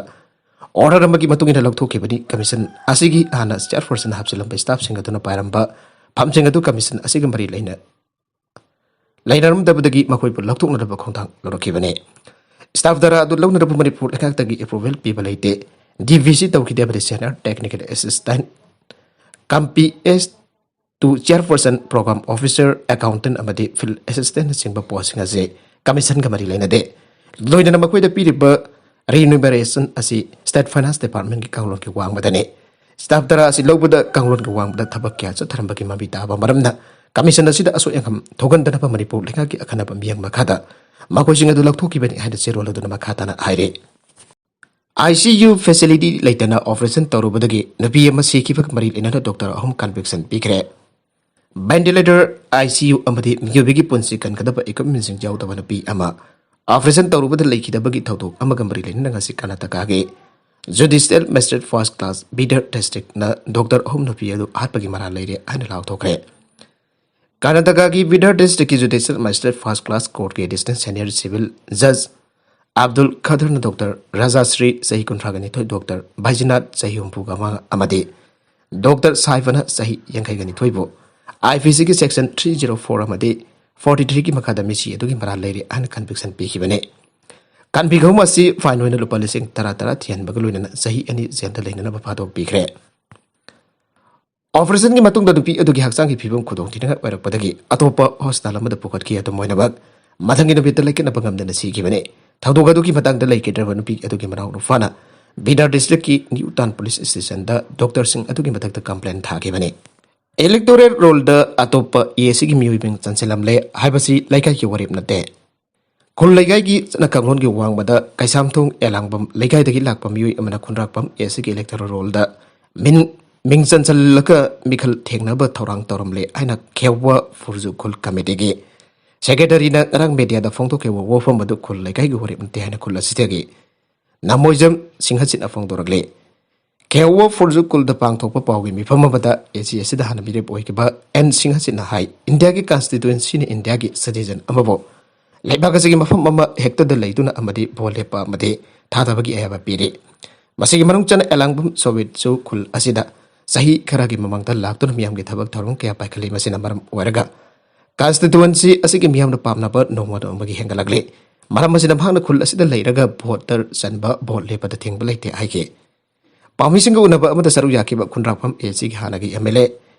order ꯑꯃꯒꯤ ꯃꯇꯨꯡ ꯏꯟꯅ ꯂꯧꯊꯣꯛꯈꯤꯕꯅꯤ꯫ Commission ꯑꯁꯤꯒꯤ ꯍꯥꯟꯅ chairpersonꯅ ꯍꯥꯞꯆꯤꯜꯂꯝꯕ staffꯁꯤꯡ ꯑꯗꯨꯅ ꯄꯥꯏꯔꯝꯕ ꯐꯝꯁꯤꯡ ꯑꯗꯨ commission ꯑꯁꯤꯒ ꯃꯔꯤ ꯂꯩꯅ ꯂꯩꯅꯔꯝꯗꯕꯗꯒꯤ ꯃꯈꯣꯏꯕꯨ ꯂꯧꯊꯣꯛꯅꯅꯕ ꯈꯣꯡꯊꯥꯡ ꯂꯧꯔꯛꯈꯤꯕꯅꯤ꯫ Staff ꯗꯔꯥ ꯑꯗꯨ ꯂꯧꯅꯅꯕ ꯃꯅꯤꯄꯨꯔ ꯂꯩꯉꯥꯛꯇꯒꯤ ꯑꯦꯄ꯭ꯔꯨꯚꯦꯜ ꯄꯤꯕ ꯂꯩꯇꯦ꯫ ꯗꯤ ꯚꯤ ꯁꯤ ꯇꯧꯈꯤꯗꯦ ꯑꯃꯗꯤ senior technical assistant cum P S to chairperson programme officer, accountant ꯑꯃꯗꯤ ꯐꯤꯜꯗ ꯑꯦꯁꯤꯁꯇꯦꯟꯠꯅꯆꯤꯡꯕ ꯄꯣꯁꯁꯤꯡ ꯑꯁꯤ ꯀꯃꯤꯁꯟꯒ ꯃꯔꯤ ꯂꯩꯅꯗꯦ꯫ ꯂꯣꯏꯅꯅ ꯃꯈꯣꯏꯗ ꯄꯤꯔꯤꯕ ꯔꯤꯅꯨꯃꯔꯦꯁꯟ ꯑꯁꯤ ꯁ꯭ꯇꯦꯠ ꯐꯥꯏꯅꯥꯟꯁ ꯗꯤꯄꯥꯔꯠꯃꯦꯟꯠꯀꯤ ꯀꯥꯡꯂꯣꯟꯒꯤ ꯋꯥꯡꯃꯗꯅꯤ꯫ ꯁ꯭ꯇꯥꯐ ꯇꯔꯥ ꯑꯁꯤ ꯂꯧꯕꯗ ꯀꯥꯡꯂꯣꯟꯒꯤ ꯋꯥꯡꯃꯗ ꯊꯕꯛ ꯀꯌꯥ ꯆꯠꯊꯔꯝꯕꯒꯤ ꯃꯃꯤ ꯇꯥꯕ ꯃꯔꯝꯅ ꯀꯃꯤꯁꯟ ꯑꯁꯤꯗ ꯑꯁꯣꯏ ꯑꯉꯥꯝ ꯊꯣꯛꯍꯟꯗꯅꯕ ꯃꯅꯤꯄꯨꯔ ꯂꯩꯉꯥꯛꯀꯤ ꯑꯈꯟꯅꯕ ꯃꯤꯠꯌꯦꯡ ꯃꯈꯥꯗ ꯃꯈꯣꯏꯁꯤꯡ ꯑꯗꯨ ꯂꯧꯊꯣꯛꯈꯤꯕꯅꯤ ꯍꯥꯏꯅ ꯆꯦꯔꯣꯜ ꯑꯗꯨꯅ ꯃꯈꯥ ꯇꯥꯅ ꯍꯥꯏꯔꯤ꯫ ꯑꯥꯏ ꯁꯤ ꯌꯨ ꯐꯦꯁꯤꯂꯤꯇꯤ ꯂꯩꯇꯅ ꯑꯣꯄꯔꯦꯁꯟ ꯇꯧꯔꯨꯕꯗꯒꯤ ꯅꯨꯄꯤ ꯑꯃ ꯁꯤꯈꯤꯕꯒ ꯃꯔꯤ ꯂꯩꯅꯅ ꯗꯣꯛꯇꯔ ꯑꯍꯨꯝ ꯀꯟꯚꯤꯛꯁꯟ ꯄꯤꯈ꯭ꯔꯦ꯫ ꯚꯦꯟꯇꯤꯂꯦꯇꯔ, ꯑꯥꯏ ꯁꯤ ꯌꯨ ꯑꯃꯗꯤ ꯃꯤꯑꯣꯏꯕꯒꯤ ꯄꯨꯟꯁꯤ ꯀꯟꯒꯗꯕ ꯏꯀ꯭ꯋꯤꯞꯃꯦꯟꯁꯤꯡ ꯌꯥꯎꯗꯕ ꯅꯨꯄꯤ ꯑꯃ ꯑꯣꯄꯔꯦꯁꯟ ꯇꯧꯔꯨꯕꯗ ꯂꯩꯈꯤꯗꯕꯒꯤ ꯊꯧꯗꯣꯛ ꯑꯃꯒ ꯃꯔꯤ ꯂꯩꯅꯅ ꯉꯁꯤ ꯀꯔꯅꯥꯇꯀꯥꯒꯤ ꯖꯨꯗꯤꯁꯤꯌꯦꯜ ꯃꯦꯖꯤꯁꯇ꯭ꯔꯦꯠ ꯐꯥꯔꯁ ꯀ꯭ꯂꯥꯁ ꯕꯤꯗꯔ ꯗꯤꯁꯇ꯭ꯔꯤꯛꯅ ꯗꯣꯛꯇꯔ ꯑꯍꯨꯝ ꯅꯨꯄꯤ ꯑꯗꯨ ꯍꯥꯠꯄꯒꯤ ꯃꯔꯥꯜ ꯂꯩꯔꯦ ꯍꯥꯏꯅ ꯂꯥꯎꯊꯣꯛꯈ꯭ꯔꯦ꯫ ꯀꯔꯅꯥꯇꯀꯥꯒꯤ ꯕꯤꯗꯔ ꯗꯤꯁꯇ꯭ꯔꯤꯛꯀꯤ ꯖꯨꯗꯤꯁꯤꯌꯦꯜ ꯃꯦꯖꯤꯁꯇ꯭ꯔꯦꯠ ꯐꯥꯔꯁ ꯀ꯭ꯂꯥꯁ ꯀꯣꯔꯠꯀꯤ ꯑꯦꯗꯤꯁꯅꯦꯜ ꯁꯦꯅꯤꯌꯔ ꯁꯤꯚꯤꯜ ꯖꯖ ꯑꯕꯗꯨꯜ ꯈꯗꯔꯅ ꯗꯣꯛꯇꯔ ꯔꯥꯖꯥꯁ꯭ꯔꯤ, ꯆꯍꯤ ꯀꯨꯟꯊ꯭ꯔꯥꯒ ꯅꯤꯊꯣꯏ, ꯗꯣꯛꯇꯔ ꯕꯩꯖꯅꯥꯊ, ꯆꯍꯤ ꯍꯨꯝꯐꯨꯒ ꯃꯉꯥ, ꯑꯃꯗꯤ ꯗꯣꯛꯇꯔ ꯁꯥꯏꯐꯅ, ꯆꯍꯤ ꯌꯥꯡꯈꯩꯒ ꯅꯤꯊꯣꯏꯕꯨ ꯑꯥꯏ ꯄꯤ ꯁꯤꯒꯤ ꯁꯦꯛꯁꯟ ꯊ꯭ꯔꯤ ꯖꯤꯔꯣ ꯐꯣꯔ ꯑꯃꯗꯤ ꯐꯣꯔꯇꯤ ꯊ꯭ꯔꯤꯒꯤ ꯃꯈꯥꯗ ꯃꯤꯁꯤ ꯑꯗꯨꯒꯤ ꯃꯔꯥꯜ ꯂꯩꯔꯦ ꯍꯥꯏꯅ ꯀꯟꯚꯤꯛꯁꯟ ꯄꯤꯈꯤꯕꯅꯤ꯫ ꯀꯟꯚꯤꯛ ꯑꯍꯨꯝ ꯑꯁꯤ ꯐꯥꯏꯟ ꯑꯣꯏꯅ ꯂꯨꯄꯥ ꯂꯤꯁꯤꯡ ꯇꯔꯥ ꯇꯔꯥ ꯊꯤꯍꯟꯕꯒ ꯂꯣꯏꯅꯅ ꯆꯍꯤ ꯑꯅꯤ ꯖꯦꯜꯗ ꯂꯩꯅꯅꯕ ꯐꯥꯗꯣꯛꯄꯤꯈ꯭ꯔꯦ꯫ ꯑꯣꯄꯔꯦꯁꯟꯒꯤ ꯃꯇꯨꯡꯗ ꯅꯨꯄꯤ ꯑꯗꯨꯒꯤ ꯍꯛꯆꯥꯡꯒꯤ ꯐꯤꯕꯝ ꯈꯨꯗꯣꯡꯊꯤꯅꯤꯡꯉꯥꯏ ꯑꯣꯏꯔꯛꯄꯗꯒꯤ ꯑꯇꯣꯞꯄ ꯍꯣꯁꯄꯤꯇꯥꯜ ꯑꯃꯗ ꯄꯨꯈꯠꯈꯤ꯫ ꯑꯗꯨꯝ ꯑꯣꯏꯅꯃꯛ, ꯃꯊꯪꯒꯤ ꯅꯨꯃꯤꯠꯇ ꯂꯩꯈꯠꯅꯕ ꯉꯝꯗꯅ ꯁꯤꯈꯤꯕꯅꯤ꯫ ꯊꯧꯗꯣꯛ ꯑꯗꯨꯒꯤ ꯃꯇꯥꯡꯗ ꯂꯩꯈꯤꯗ꯭ꯔꯕ ꯅꯨꯄꯤ ꯑꯗꯨꯒꯤ ꯃꯅꯥꯎ ꯅꯨꯄꯥꯅ ꯕꯤꯗꯔ ꯗꯤꯁꯇ꯭ꯔꯤꯛꯀꯤ ꯅ꯭ꯌꯨ ꯇꯥꯎꯟ ꯄꯨꯂꯤꯁ ꯁ꯭ꯇꯦꯁꯟꯗ ꯗꯣꯛꯇꯔꯁꯤꯡ ꯑꯗꯨꯒꯤ ꯃꯊꯛꯇ ꯀꯝꯄ꯭ꯂꯦꯟ ꯊꯥꯈꯤꯕꯅꯤ꯫ ꯏꯂꯦꯛꯇꯣꯔꯦꯜ ꯔꯣꯜꯗ ꯑꯇꯣꯞꯄ ꯑꯦ ꯁꯤꯒꯤ ꯃꯤꯑꯣꯏꯕꯤꯡ ꯆꯟꯁꯤꯜꯂꯝꯂꯦ ꯍꯥꯏꯕꯁꯤ ꯂꯩꯀꯥꯏꯒꯤ ꯋꯥꯔꯦꯞ ꯅꯠꯇꯦ꯫ ꯈꯨꯜ ꯂꯩꯀꯥꯏꯒꯤ ꯆꯠꯅ ꯀꯥꯡꯂꯣꯟꯒꯤ ꯋꯥꯡꯃꯗ ꯀꯩꯁꯥꯝꯊꯣꯡ ꯑꯦꯂꯥꯡꯕꯝ ꯂꯩꯀꯥꯏꯗꯒꯤ ꯂꯥꯛꯄ ꯃꯤꯑꯣꯏ ꯑꯃꯅ ꯈꯨꯟꯗ꯭ꯔꯥꯛꯄꯝ ꯑꯦ ꯁꯤꯒꯤ ꯏꯂꯦꯛꯇꯣꯔꯦꯜ ꯔꯣꯜꯗ ꯃꯤꯟ-, ꯃꯤꯡ ꯆꯟꯁꯤꯜꯂꯒ ꯃꯤꯈꯜ ꯊꯦꯡꯅꯕ ꯊꯧꯔꯥꯡ ꯇꯧꯔꯝꯂꯦ ꯍꯥꯏꯅ ꯈꯦꯋꯥ ꯐꯨꯔꯖꯨ ꯈꯨꯜ ꯀꯃꯤꯇꯤꯒꯤ ꯁꯦꯀ꯭ꯔꯦꯇꯔꯤꯅ ꯉꯔꯥꯡ ꯃꯦꯗꯤꯌꯥꯗ ꯐꯣꯡꯗꯣꯛꯈꯤꯕ ꯋꯥꯐꯝ ꯑꯗꯨ ꯈꯨꯜ ꯂꯩꯀꯥꯏꯒꯤ ꯋꯥꯔꯦꯞ ꯅꯠꯇꯦ ꯍꯥꯏꯅ ꯈꯨꯜ ꯑꯁꯤꯗꯒꯤ ꯅꯃꯣꯏꯖꯝ ꯁꯤꯡꯍꯆꯤꯠꯅ ꯐꯣꯡꯗꯣꯔꯛꯂꯤ꯫ ꯈꯦꯋꯥ ꯐꯨꯔꯖꯨ ꯈꯨꯜꯗ ꯄꯥꯡꯊꯣꯛꯄ ꯄꯥꯎꯒꯤ ꯃꯤꯐꯝ ꯑꯃꯗ ꯑꯦ ꯁꯤ ꯑꯁꯤꯗ ꯍꯥꯟꯅ ꯃꯤꯔꯦꯞ ꯑꯣꯏꯈꯤꯕ ꯑꯦꯟ ꯁꯤꯡꯍꯆꯤꯠꯅ ꯍꯥꯏ, ꯏꯟꯗꯤꯌꯥꯒꯤ ꯀꯟꯁꯇꯤꯇ꯭ꯌꯨꯑꯦꯟꯁꯤꯅ ꯏꯟꯗꯤꯌꯥꯒꯤ ꯁꯤꯇꯤꯖꯟ ꯑꯃꯕꯨ ꯂꯩꯕꯥꯛ ꯑꯁꯤꯒꯤ ꯃꯐꯝ ꯑꯃ ꯍꯦꯛꯇꯗ ꯂꯩꯗꯨꯅ ꯑꯃꯗꯤ ꯚꯣꯠ ꯂꯦꯞꯄ ꯑꯃꯗꯤ ꯊꯥꯗꯕꯒꯤ ꯑꯌꯥꯕ ꯄꯤꯔꯤ꯫ ꯃꯁꯤꯒꯤ ꯃꯅꯨꯡ ꯆꯟꯅ ꯑꯦꯂꯥꯡꯕꯝ ꯁꯣꯚꯤꯠꯁꯨ ꯈꯨꯜ ꯑꯁꯤꯗ ꯆꯍꯤ ꯈꯔꯒꯤ ꯃꯃꯥꯡꯗ ꯂꯥꯛꯇꯨꯅ ꯃꯤꯌꯥꯝꯒꯤ ꯊꯕꯛ ꯊꯧꯔꯝ ꯀꯌꯥ ꯄꯥꯏꯈꯠꯂꯤ꯫ ꯃꯁꯤꯅ ꯃꯔꯝ ꯑꯣꯏꯔꯒ ꯀꯟꯁꯇꯤꯇ꯭ꯌꯨꯑꯦꯟꯁꯤ ꯑꯁꯤꯒꯤ ꯃꯤꯌꯥꯝꯅ ꯄꯥꯝꯅꯕ ꯅꯣꯡꯃ ꯅꯣꯡꯃꯒꯤ ꯍꯦꯟꯒꯠꯂꯛꯂꯤ꯫ ꯃꯔꯝ ꯑꯁꯤꯅ ꯃꯍꯥꯛꯅ ꯈꯨꯜ ꯑꯁꯤꯗ ꯂꯩꯔꯒ ꯚꯣꯇꯔ ꯆꯟꯕ, ꯚꯣꯠ ꯂꯦꯞꯄꯗ ꯊꯤꯡꯕ ꯂꯩꯇꯦ ꯍꯥꯏꯈꯤ꯫ ꯄꯥꯎꯃꯤꯁꯤꯡꯒ ꯎꯅꯕ ꯑꯃꯗ ꯁꯔꯨꯛ ꯌꯥꯈꯤꯕ ꯈꯨꯟꯗ꯭ꯔꯥꯛꯄꯝ ꯑꯦ ꯁꯤꯒꯤ ꯍꯥꯟꯅꯒꯤ ꯑꯦꯝ ꯑꯦꯜ ꯑꯦ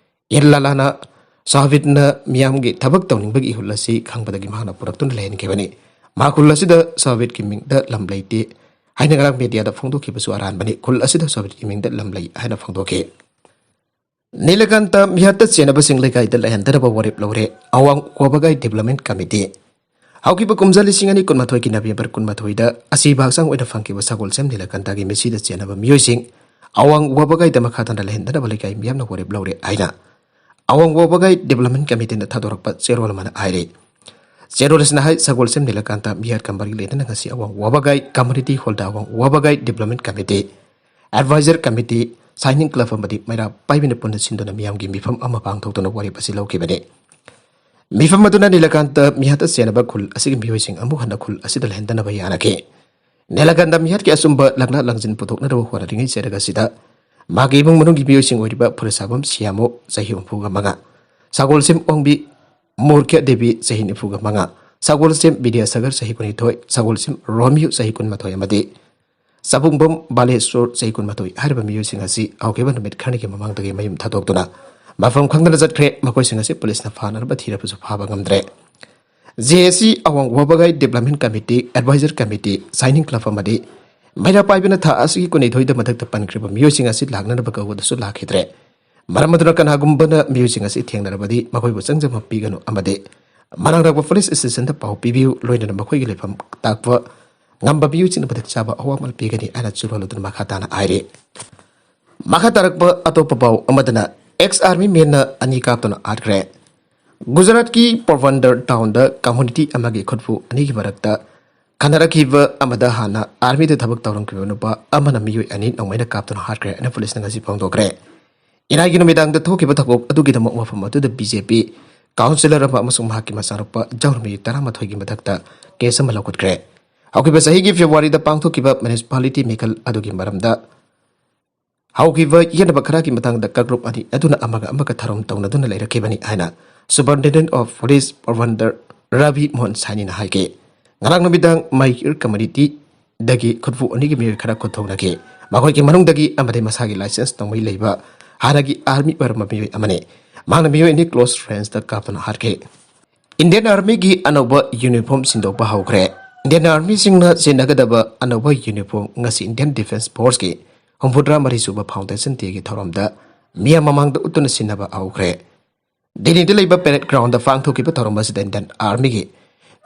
ꯑꯦꯟ ꯂꯥꯂꯥꯅ ꯁꯣꯍꯕꯤꯠꯅ ꯃꯤꯌꯥꯝꯒꯤ ꯊꯕꯛ ꯇꯧꯅꯤꯡꯕꯒꯤ ꯏꯍꯨꯜ ꯑꯁꯤ ꯈꯪꯕꯗꯒꯤ ꯃꯍꯥꯛꯅ ꯄꯨꯔꯛꯇꯨꯅ ꯂꯩꯍꯟꯈꯤꯕꯅꯤ꯫ ꯃꯍꯥꯛ ꯈꯨꯜ ꯑꯁꯤꯗ ꯁꯣꯍꯕꯤꯠꯀꯤ ꯃꯤꯡꯗ ꯂꯝ ꯂꯩꯇꯦ ꯍꯥꯏꯅ ꯉꯔꯥꯡ ꯃꯦꯗꯤꯌꯥꯗ ꯐꯣꯡꯗꯣꯛꯈꯤꯕꯁꯨ ꯑꯔꯥꯟꯕꯅꯤ꯫ ꯈꯨꯜ ꯑꯁꯤꯗ ꯁꯣꯍꯕꯤꯠꯀꯤ ꯃꯤꯡꯗ ꯂꯝ ꯂꯩ ꯍꯥꯏꯅ ꯐꯣꯡꯗꯣꯛꯈꯤ꯫ ꯅꯤꯂꯀꯥꯟꯇ ꯃꯤꯍꯠꯇ ꯆꯦꯟꯅꯕꯁꯤꯡ ꯂꯩꯀꯥꯏꯗ ꯂꯩꯍꯟꯗꯅꯕ ꯋꯥꯔꯦꯞ ꯂꯧꯔꯦ ꯑꯋꯥꯡ ꯋꯥꯕꯒꯥꯏ ꯗꯤꯕꯂꯞꯃꯦꯟ ꯀꯃꯤꯇꯤ꯫ ꯍꯧꯈꯤꯕ ꯀꯨꯝꯖꯥ ꯂꯤꯁꯤꯡ ꯑꯅꯤ ꯀꯨꯟꯃꯥꯊꯣꯏꯒꯤ ꯅꯕꯦꯝꯕꯔ ꯀꯨꯟꯃꯥꯊꯣꯏꯗ ꯑꯁꯤꯕ ꯍꯛꯆꯥꯡ ꯑꯣꯏꯅ ꯐꯪꯈꯤꯕ ꯁꯒꯣꯜꯁꯦꯝ ꯅꯤꯂꯀꯥꯟꯇꯒꯤ ꯃꯤꯠꯁꯤꯗ ꯆꯦꯟꯅꯕ ꯃꯤꯑꯣꯏꯁꯤꯡ ꯑꯋꯥꯡ ꯋꯥꯕꯒꯥꯏꯗ ꯃꯈꯥ ꯇꯥꯅ ꯂꯩꯍꯟꯗꯅꯕ ꯂꯩꯀꯥꯏ ꯃꯤꯌꯥꯝꯅ ꯋꯥꯔꯦꯞ ꯂꯧꯔꯦ ꯍꯥꯏꯅ ꯑꯋꯥꯡ ꯋꯥꯕꯒꯥꯏ ꯗꯤꯕꯂꯞꯃꯦꯟ ꯀꯃꯤꯇꯤꯅ ꯊꯥꯗꯣꯔꯛꯄ ꯆꯦꯔꯣꯜ ꯑꯃꯅ ꯍꯥꯏꯔꯤ꯫ ꯆꯦꯔꯣꯜ ꯑꯁꯤꯅ ꯍꯥꯏ, ꯁꯒꯣꯜꯁꯦꯝ ꯅꯤꯂꯀꯥꯟꯇ ꯃꯤꯍꯠꯀ ꯃꯔꯤ ꯂꯩꯅꯅ ꯉꯁꯤ ꯑꯋꯥꯡ ꯋꯥꯕꯒꯥꯏ ꯀꯝꯃꯨꯅꯤꯇꯤ ꯍꯣꯜꯗ ꯑꯋꯥꯡ ꯋꯥꯕꯒꯥꯏ development committee, adviser committee, shining club ꯑꯃꯗꯤ ꯃꯩꯔꯥ ꯄꯥꯏꯕꯤꯅ ꯄꯨꯟꯅ ꯁꯤꯟꯗꯨꯅ ꯃꯤꯌꯥꯝꯒꯤ ꯃꯤꯐꯝ ꯑꯃ ꯄꯥꯡꯊꯣꯛꯇꯨꯅ ꯋꯥꯔꯦꯞ ꯑꯁꯤ ꯂꯧꯈꯤꯕꯅꯤ꯫ ꯃꯤꯐꯝ ꯑꯗꯨꯅ ꯅꯤꯂꯀꯥꯟꯇ ꯃꯤꯍꯠꯇ ꯆꯦꯟꯅꯕ ꯈꯨꯜ ꯑꯁꯤꯒꯤ ꯃꯤꯑꯣꯏꯁꯤꯡ ꯑꯃꯨꯛ ꯍꯟꯅ ꯈꯨꯜ ꯑꯁꯤꯗ ꯂꯩꯍꯟꯗꯅꯕ ꯌꯥꯅꯈꯤ꯫ ꯅꯤꯂꯀꯥꯟꯇ ꯃꯤꯍꯠꯀꯤ ꯑꯆꯨꯝꯕ ꯂꯥꯛꯅ ꯂꯥꯡꯖꯤꯟ ꯄꯨꯊꯣꯛꯅꯅꯕ ꯍꯣꯠꯅꯔꯤꯉꯩ ꯆꯦꯔꯒ ꯑꯁꯤꯗ ꯃꯥꯒꯤ ꯏꯃꯨꯡ ꯃꯅꯨꯡꯒꯤ ꯃꯤꯑꯣꯏꯁꯤꯡ ꯑꯣꯏꯔꯤꯕ ꯐꯨꯔꯁꯥꯕꯝ ꯁꯤꯌꯥꯃꯣ, ꯆꯍꯤ ꯍꯨꯝꯐꯨꯒ ꯃꯉꯥ, ꯁꯒꯣꯜꯁꯦꯝ ꯑꯣꯡꯕꯤ ꯃꯣꯔꯈ꯭ꯌ ꯗꯦꯕꯤ, ꯆꯍꯤ ꯅꯤꯐꯨꯒ ꯃꯉꯥ, ꯁꯒꯣꯜꯁꯦꯝ ꯕꯤꯗ꯭ꯌꯥꯁꯥꯒꯔ, ꯆꯍꯤ ꯀꯨꯟꯅꯤꯊꯣꯏ, ꯁꯒꯣꯜꯁꯦꯝ ꯔꯣꯃꯤꯌꯨ, ꯆꯍꯤ ꯀꯨꯟꯃꯥꯊꯣꯏ ꯑꯃꯗꯤ ꯆꯕꯨꯡꯕꯝ ꯕꯥꯂꯦꯁꯣꯔ, ꯆꯍꯤ ꯀꯨꯟꯃꯥꯊꯣꯏ ꯍꯥꯏꯔꯤꯕ ꯃꯤꯑꯣꯏꯁꯤꯡ ꯑꯁꯤ ꯍꯧꯈꯤꯕ ꯅꯨꯃꯤꯠ ꯈꯔꯅꯤꯒꯤ ꯃꯃꯥꯡꯗꯒꯤ ꯃꯌꯨꯝ ꯊꯥꯗꯣꯛꯇꯨꯅ ꯃꯐꯝ ꯈꯪꯗꯅ ꯆꯠꯈ꯭ꯔꯦ꯫ ꯃꯈꯣꯏꯁꯤꯡ ꯑꯁꯤ ꯄꯨꯂꯤꯁꯅ ꯐꯥꯅꯅꯕ ꯊꯤꯔꯕꯁꯨ ꯐꯥꯕ ꯉꯝꯗ꯭ꯔꯦ꯫ ꯖꯦ ꯑꯦ ꯁꯤ ꯑꯋꯥꯡ ꯋꯥꯕꯒꯥꯏ development committee, adviser committee, shining club ꯑꯃꯗꯤ ꯃꯩꯔꯥ ꯄꯥꯏꯕꯅ ꯊꯥ ꯑꯁꯤꯒꯤ ꯀꯨꯟꯅꯤꯊꯣꯏꯗ ꯃꯊꯛꯇ ꯄꯟꯈ꯭ꯔꯤꯕ ꯃꯤꯑꯣꯏꯁꯤꯡ ꯑꯁꯤ ꯂꯥꯛꯅꯅꯕ ꯀꯧꯕꯗꯁꯨ ꯂꯥꯛꯈꯤꯗ꯭ꯔꯦ꯫ ꯃꯔꯝ ꯑꯗꯨꯅ ꯀꯅꯥꯒꯨꯝꯕꯅ ꯃꯤꯑꯣꯏꯁꯤꯡ ꯑꯁꯤ ꯊꯦꯡꯅꯔꯕꯗꯤ ꯃꯈꯣꯏꯕꯨ ꯆꯪꯖꯕ ꯄꯤꯒꯅꯨ ꯑꯃꯗꯤ ꯃꯅꯥꯛ ꯅꯛꯄ ꯄꯨꯂꯤꯁ ꯁ꯭ꯇꯦꯁꯟꯗ ꯄꯥꯎ ꯄꯤꯕꯤꯌꯨ, ꯂꯣꯏꯅꯅ ꯃꯈꯣꯏꯒꯤ ꯂꯩꯐꯝ ꯇꯥꯛꯄ ꯉꯝꯕ ꯃꯤꯑꯣꯏꯁꯤꯡꯅ ꯃꯇꯤꯛ ꯆꯥꯕ ꯑꯋꯥꯃꯜ ꯄꯤꯒꯅꯤ ꯍꯥꯏꯅ ꯆꯨꯔꯣꯜ ꯑꯗꯨꯅ ꯃꯈꯥ ꯇꯥꯅ ꯍꯥꯏꯔꯤ꯫ ꯃꯈꯥ ꯇꯥꯔꯛꯄ ꯑꯇꯣꯞꯄ ꯄꯥꯎ ꯑꯃꯗꯅ, ꯑꯦꯛꯁ ꯑꯥꯔꯃꯤ ꯃꯦꯟꯅ ꯑꯅꯤ ꯀꯥꯞꯇꯨꯅ ꯍꯥꯠꯈ꯭ꯔꯦ꯫ ꯒꯨꯖꯔꯥꯠꯀꯤ ꯄꯣꯔꯕꯟꯗꯔ ꯇꯥꯎꯟꯗ ꯀꯝꯃꯨꯅꯤꯇꯤ ꯑꯃꯒꯤ ꯈꯨꯠꯄꯨ ꯑꯅꯤꯒꯤ ꯃꯔꯛꯇ ꯈꯟꯅꯔꯛꯈꯤꯕ ꯑꯃꯗ ꯍꯥꯟꯅ ꯑꯥꯔꯃꯤꯗ ꯊꯕꯛ ꯇꯧꯔꯝꯈꯤꯕ ꯅꯨꯄꯥ ꯑꯃꯅ ꯃꯤꯑꯣꯏ ꯑꯅꯤ ꯅꯣꯡꯃꯩꯅ ꯀꯥꯞꯇꯨꯅ ꯍꯥꯠꯈ꯭ꯔꯦ ꯍꯥꯏꯅ ꯄꯨꯂꯤꯁꯅ ꯉꯁꯤ ꯐꯣꯡꯗꯣꯛꯈ꯭ꯔꯦ꯫ ꯏꯔꯥꯏꯒꯤ ꯅꯨꯃꯤꯗꯥꯡꯗ ꯊꯣꯛꯈꯤꯕ ꯊꯧꯗꯣꯛ ꯑꯗꯨꯒꯤꯗꯃꯛ ꯃꯐꯝ ꯑꯗꯨꯗ ꯕꯤ ꯖꯦ ꯄꯤ ꯀꯥꯎꯟꯁꯤꯂꯔ ꯑꯃ ꯑꯃꯁꯨꯡ ꯃꯍꯥꯛꯀꯤ ꯃꯆꯥꯅꯨꯄꯥ ꯖꯧꯔꯃꯤ ꯇꯔꯥꯃꯥꯊꯣꯏꯒꯤ ꯃꯊꯛꯇ ꯀꯦꯁ ꯑꯃ ꯂꯧꯈꯠꯈ꯭ꯔꯦ꯫ ꯍꯧꯈꯤꯕ ꯆꯍꯤꯒꯤ ꯐꯦꯕ꯭ꯔꯨꯋꯥꯔꯤꯗ ꯄꯥꯡꯊꯣꯛꯈꯤꯕ ꯃ꯭ꯌꯨꯅꯤꯁꯤꯄꯥꯂꯤꯇꯤ ꯃꯤꯈꯜ ꯑꯗꯨꯒꯤ ꯃꯔꯝꯗ ꯍꯧꯈꯤꯕ ꯌꯦꯠꯅꯕ ꯈꯔꯒꯤ ꯃꯇꯥꯡꯗ ꯀꯥꯡꯂꯨꯞ ꯑꯅꯤ ꯑꯗꯨꯅ ꯑꯃꯒ ꯑꯃꯒ ꯊꯧꯔꯝ ꯇꯧꯅꯗꯨꯅ ꯂꯩꯔꯛꯈꯤꯕꯅꯤ ꯍꯥꯏꯅ Superintendent of Police Parvander Ravi Mohan ꯁꯥꯏꯅꯤꯅ ꯍꯥꯏꯈꯤ꯫ ꯉꯔꯥꯡ ꯅꯨꯃꯤꯗꯥꯡ ꯃꯩ ꯏꯔ ꯀꯝꯃꯨꯅꯤꯇꯤꯗꯒꯤ ꯈꯨꯠꯄꯨ ꯑꯅꯤꯒꯤ ꯃꯤꯑꯣꯏ ꯈꯔ ꯈꯨꯠ ꯊꯣꯛꯅꯈꯤ꯫ ꯃꯈꯣꯏꯒꯤ ꯃꯅꯨꯡꯗꯒꯤ ꯑꯃꯗꯤ ꯃꯁꯥꯒꯤ ꯂꯥꯏꯁꯦꯟꯁ ꯅꯣꯡꯃꯩ ꯂꯩꯕ ꯍꯥꯟꯅꯒꯤ ꯑꯥꯔꯃꯤ ꯑꯣꯏꯔꯝꯕ ꯃꯤꯑꯣꯏ ꯑꯃꯅꯤ꯫ ꯃꯍꯥꯛꯅ ꯃꯤꯑꯣꯏ ꯑꯅꯤ ꯀ꯭ꯂꯣꯁ ꯔꯦꯟꯖꯇ ꯀꯥꯞꯇꯨꯅ ꯍꯥꯠꯈꯤ꯫ ꯏꯟꯗꯤꯌꯟ ꯑꯥꯔꯃꯤꯒꯤ ꯑꯅꯧꯕ ꯌꯨꯅꯤꯐꯣꯔꯝ ꯁꯤꯟꯗꯣꯛꯄ ꯍꯧꯈ꯭ꯔꯦ꯫ ꯏꯟꯗꯤꯌꯟ ꯑꯥꯔꯃꯤꯁꯤꯡꯅ ꯁꯤꯖꯤꯟꯅꯒꯗꯕ ꯑꯅꯧꯕ ꯌꯨꯅꯤꯐꯣꯔꯝ ꯉꯁꯤ ꯏꯟꯗꯤꯌꯟ ꯗꯤꯐꯦꯟꯁ ꯐꯣꯔꯁꯀꯤ ꯍꯨꯝꯐꯨꯇꯔꯥ ꯃꯔꯤ ꯁꯨꯕ ꯐꯥꯎꯟꯗꯦꯁꯟ ꯗꯦꯒꯤ ꯊꯧꯔꯝꯗ ꯃꯤꯌꯥꯝ ꯃꯃꯥꯡꯗ ꯎꯠꯇꯨꯅ ꯁꯤꯟꯅꯕ ꯍꯧꯈ꯭ꯔꯦ꯫ ꯗꯤꯜꯂꯤꯗ ꯂꯩꯕ ꯄꯦꯔꯦꯗ ꯒ꯭ꯔꯥꯎꯟꯗ ꯄꯥꯡꯊꯣꯛꯈꯤꯕ ꯊꯧꯔꯝ ꯑꯁꯤꯗ ꯏꯟꯗꯤꯌꯟ ꯑꯥꯔꯃꯤꯒꯤ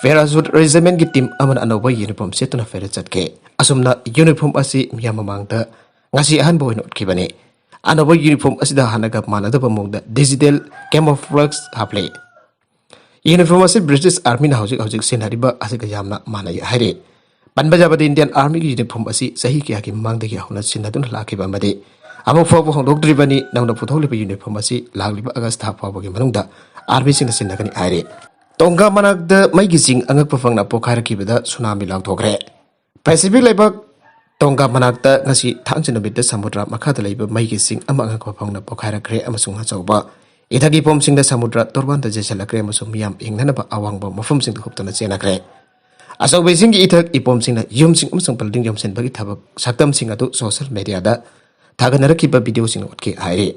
ꯄꯦꯔꯥꯁꯨꯠ ꯔꯦꯖꯤꯃꯦꯟꯒꯤ ꯇꯤꯝ ꯑꯃꯅ ꯑꯅꯧꯕ ꯌꯨꯅꯤꯐꯣꯔꯝ ꯁꯦꯠꯇꯨꯅ ꯄꯦꯔꯦꯗ ꯆꯠꯈꯤ꯫ ꯑꯁꯨꯝꯅ ꯌꯨꯅꯤꯐꯣꯔꯝ ꯑꯁꯤ ꯃꯤꯌꯥꯝ ꯃꯃꯥꯡꯗ ꯉꯁꯤ ꯑꯍꯥꯟꯕ ꯑꯣꯏꯅ ꯎꯠꯈꯤꯕꯅꯤ꯫ ꯑꯅꯧꯕ ꯌꯨꯅꯤꯐꯣꯔꯝ ꯑꯁꯤꯗ ꯍꯥꯟꯅꯒ ꯃꯥꯟꯅꯗꯕ ꯃꯑꯣꯡꯗ ꯗꯤꯖꯤꯇꯦꯜ ꯀꯦꯃꯣꯐ꯭ꯂꯦꯛꯁ ꯍꯥꯞꯂꯤ꯫ ꯌꯨꯅꯤꯐꯣꯔꯝ ꯑꯁꯤ ꯕ꯭ꯔꯤꯇꯤꯁ ꯑꯥꯔꯃꯤꯅ ꯍꯧꯖꯤꯛ ꯍꯧꯖꯤꯛ ꯁꯤꯖꯤꯟꯅꯔꯤꯕ ꯑꯁꯤꯒ ꯌꯥꯝꯅ ꯃꯥꯟꯅꯩ ꯍꯥꯏꯔꯤ꯫ ꯄꯟꯕ ꯌꯥꯕꯗꯤ ꯏꯟꯗꯤꯌꯟ ꯑꯥꯔꯃꯤꯒꯤ ꯌꯨꯅꯤꯐꯣꯔꯝ ꯑꯁꯤ ꯆꯍꯤ ꯀꯌꯥꯒꯤ ꯃꯃꯥꯡꯗꯒꯤ ꯍꯧꯅ ꯁꯤꯖꯤꯟꯅꯗꯨꯅ ꯂꯥꯛꯈꯤꯕ ꯑꯃꯗꯤ ꯑꯃꯨꯛ ꯐꯥꯎꯕ ꯍꯣꯡꯗꯣꯛꯇ꯭ꯔꯤꯕꯅꯤ꯫ ꯅꯧꯅ ꯄꯨꯊꯣꯛꯂꯤꯕ ꯌꯨꯅꯤꯐꯣꯔꯝ ꯑꯁꯤ ꯂꯥꯛꯂꯤꯕ ꯑꯥꯒꯁ ꯊꯥ ꯐꯥꯎꯕꯒꯤ ꯃꯅꯨꯡꯗ ꯑꯥꯔꯃꯤꯁꯤꯡꯅ ꯁꯤꯖꯤꯟꯅꯒꯅꯤ ꯍꯥꯏꯔꯤ꯫ ꯇꯣꯡꯒꯥ ꯃꯅꯥꯛꯇ ꯃꯩꯒꯤ ꯆꯤꯡ ꯑꯉꯛꯄ ꯐꯪꯅ ꯄꯣꯈꯥꯏꯔꯛꯈꯤꯕꯗ ꯁꯨꯅꯥꯃꯤ ꯂꯥꯎꯊꯣꯛꯈ꯭ꯔꯦ꯫ ꯄꯦꯁꯤꯐꯤꯛ ꯂꯩꯕꯥꯛ ꯇꯣꯡꯒꯥ ꯃꯅꯥꯛꯇ ꯉꯁꯤ ꯊꯥꯡꯖ ꯅꯨꯃꯤꯠꯇ ꯁꯃꯨꯗ꯭ꯔ ꯃꯈꯥꯗ ꯂꯩꯕ ꯃꯩꯒꯤ ꯆꯤꯡ ꯑꯃ ꯑꯉꯛꯄ ꯐꯪꯅ ꯄꯣꯈꯥꯏꯔꯛꯈ꯭ꯔꯦ ꯑꯃꯁꯨꯡ ꯑꯆꯧꯕ ꯏꯊꯛ ꯏꯄꯣꯝꯁꯤꯡꯅ ꯁꯃꯨꯗ꯭ꯔ ꯇꯣꯔꯕꯥꯟꯗ ꯆꯦꯟꯁꯤꯜꯂꯛꯈ꯭ꯔꯦ ꯑꯃꯁꯨꯡ ꯃꯤꯌꯥꯝ ꯏꯪꯅꯅꯕ ꯑꯋꯥꯡꯕ ꯃꯐꯝꯁꯤꯡꯗ ꯍꯨꯞꯇꯨꯅ ꯆꯦꯟꯅꯈ꯭ꯔꯦ꯫ ꯑꯆꯧꯕ ꯏꯁꯤꯡꯒꯤ ꯏꯊꯛ ꯏꯄꯣꯝꯁꯤꯡꯅ ꯌꯨꯝꯁꯤꯡ ꯑꯃꯁꯨꯡ ꯕꯤꯜꯗꯤꯡ ꯌꯣꯝꯁꯤꯟꯕꯒꯤ ꯊꯕꯛ ꯁꯛꯇꯝꯁꯤꯡ ꯑꯗꯨ ꯁꯣꯁꯤꯌꯦꯜ ꯃꯦꯗꯤꯌꯥꯗ ꯊꯥꯒꯠꯅꯔꯛꯈꯤꯕ ꯚꯤꯗꯤꯑꯣꯁꯤꯡꯅ ꯎꯠꯈꯤ ꯍꯥꯏꯔꯤ꯫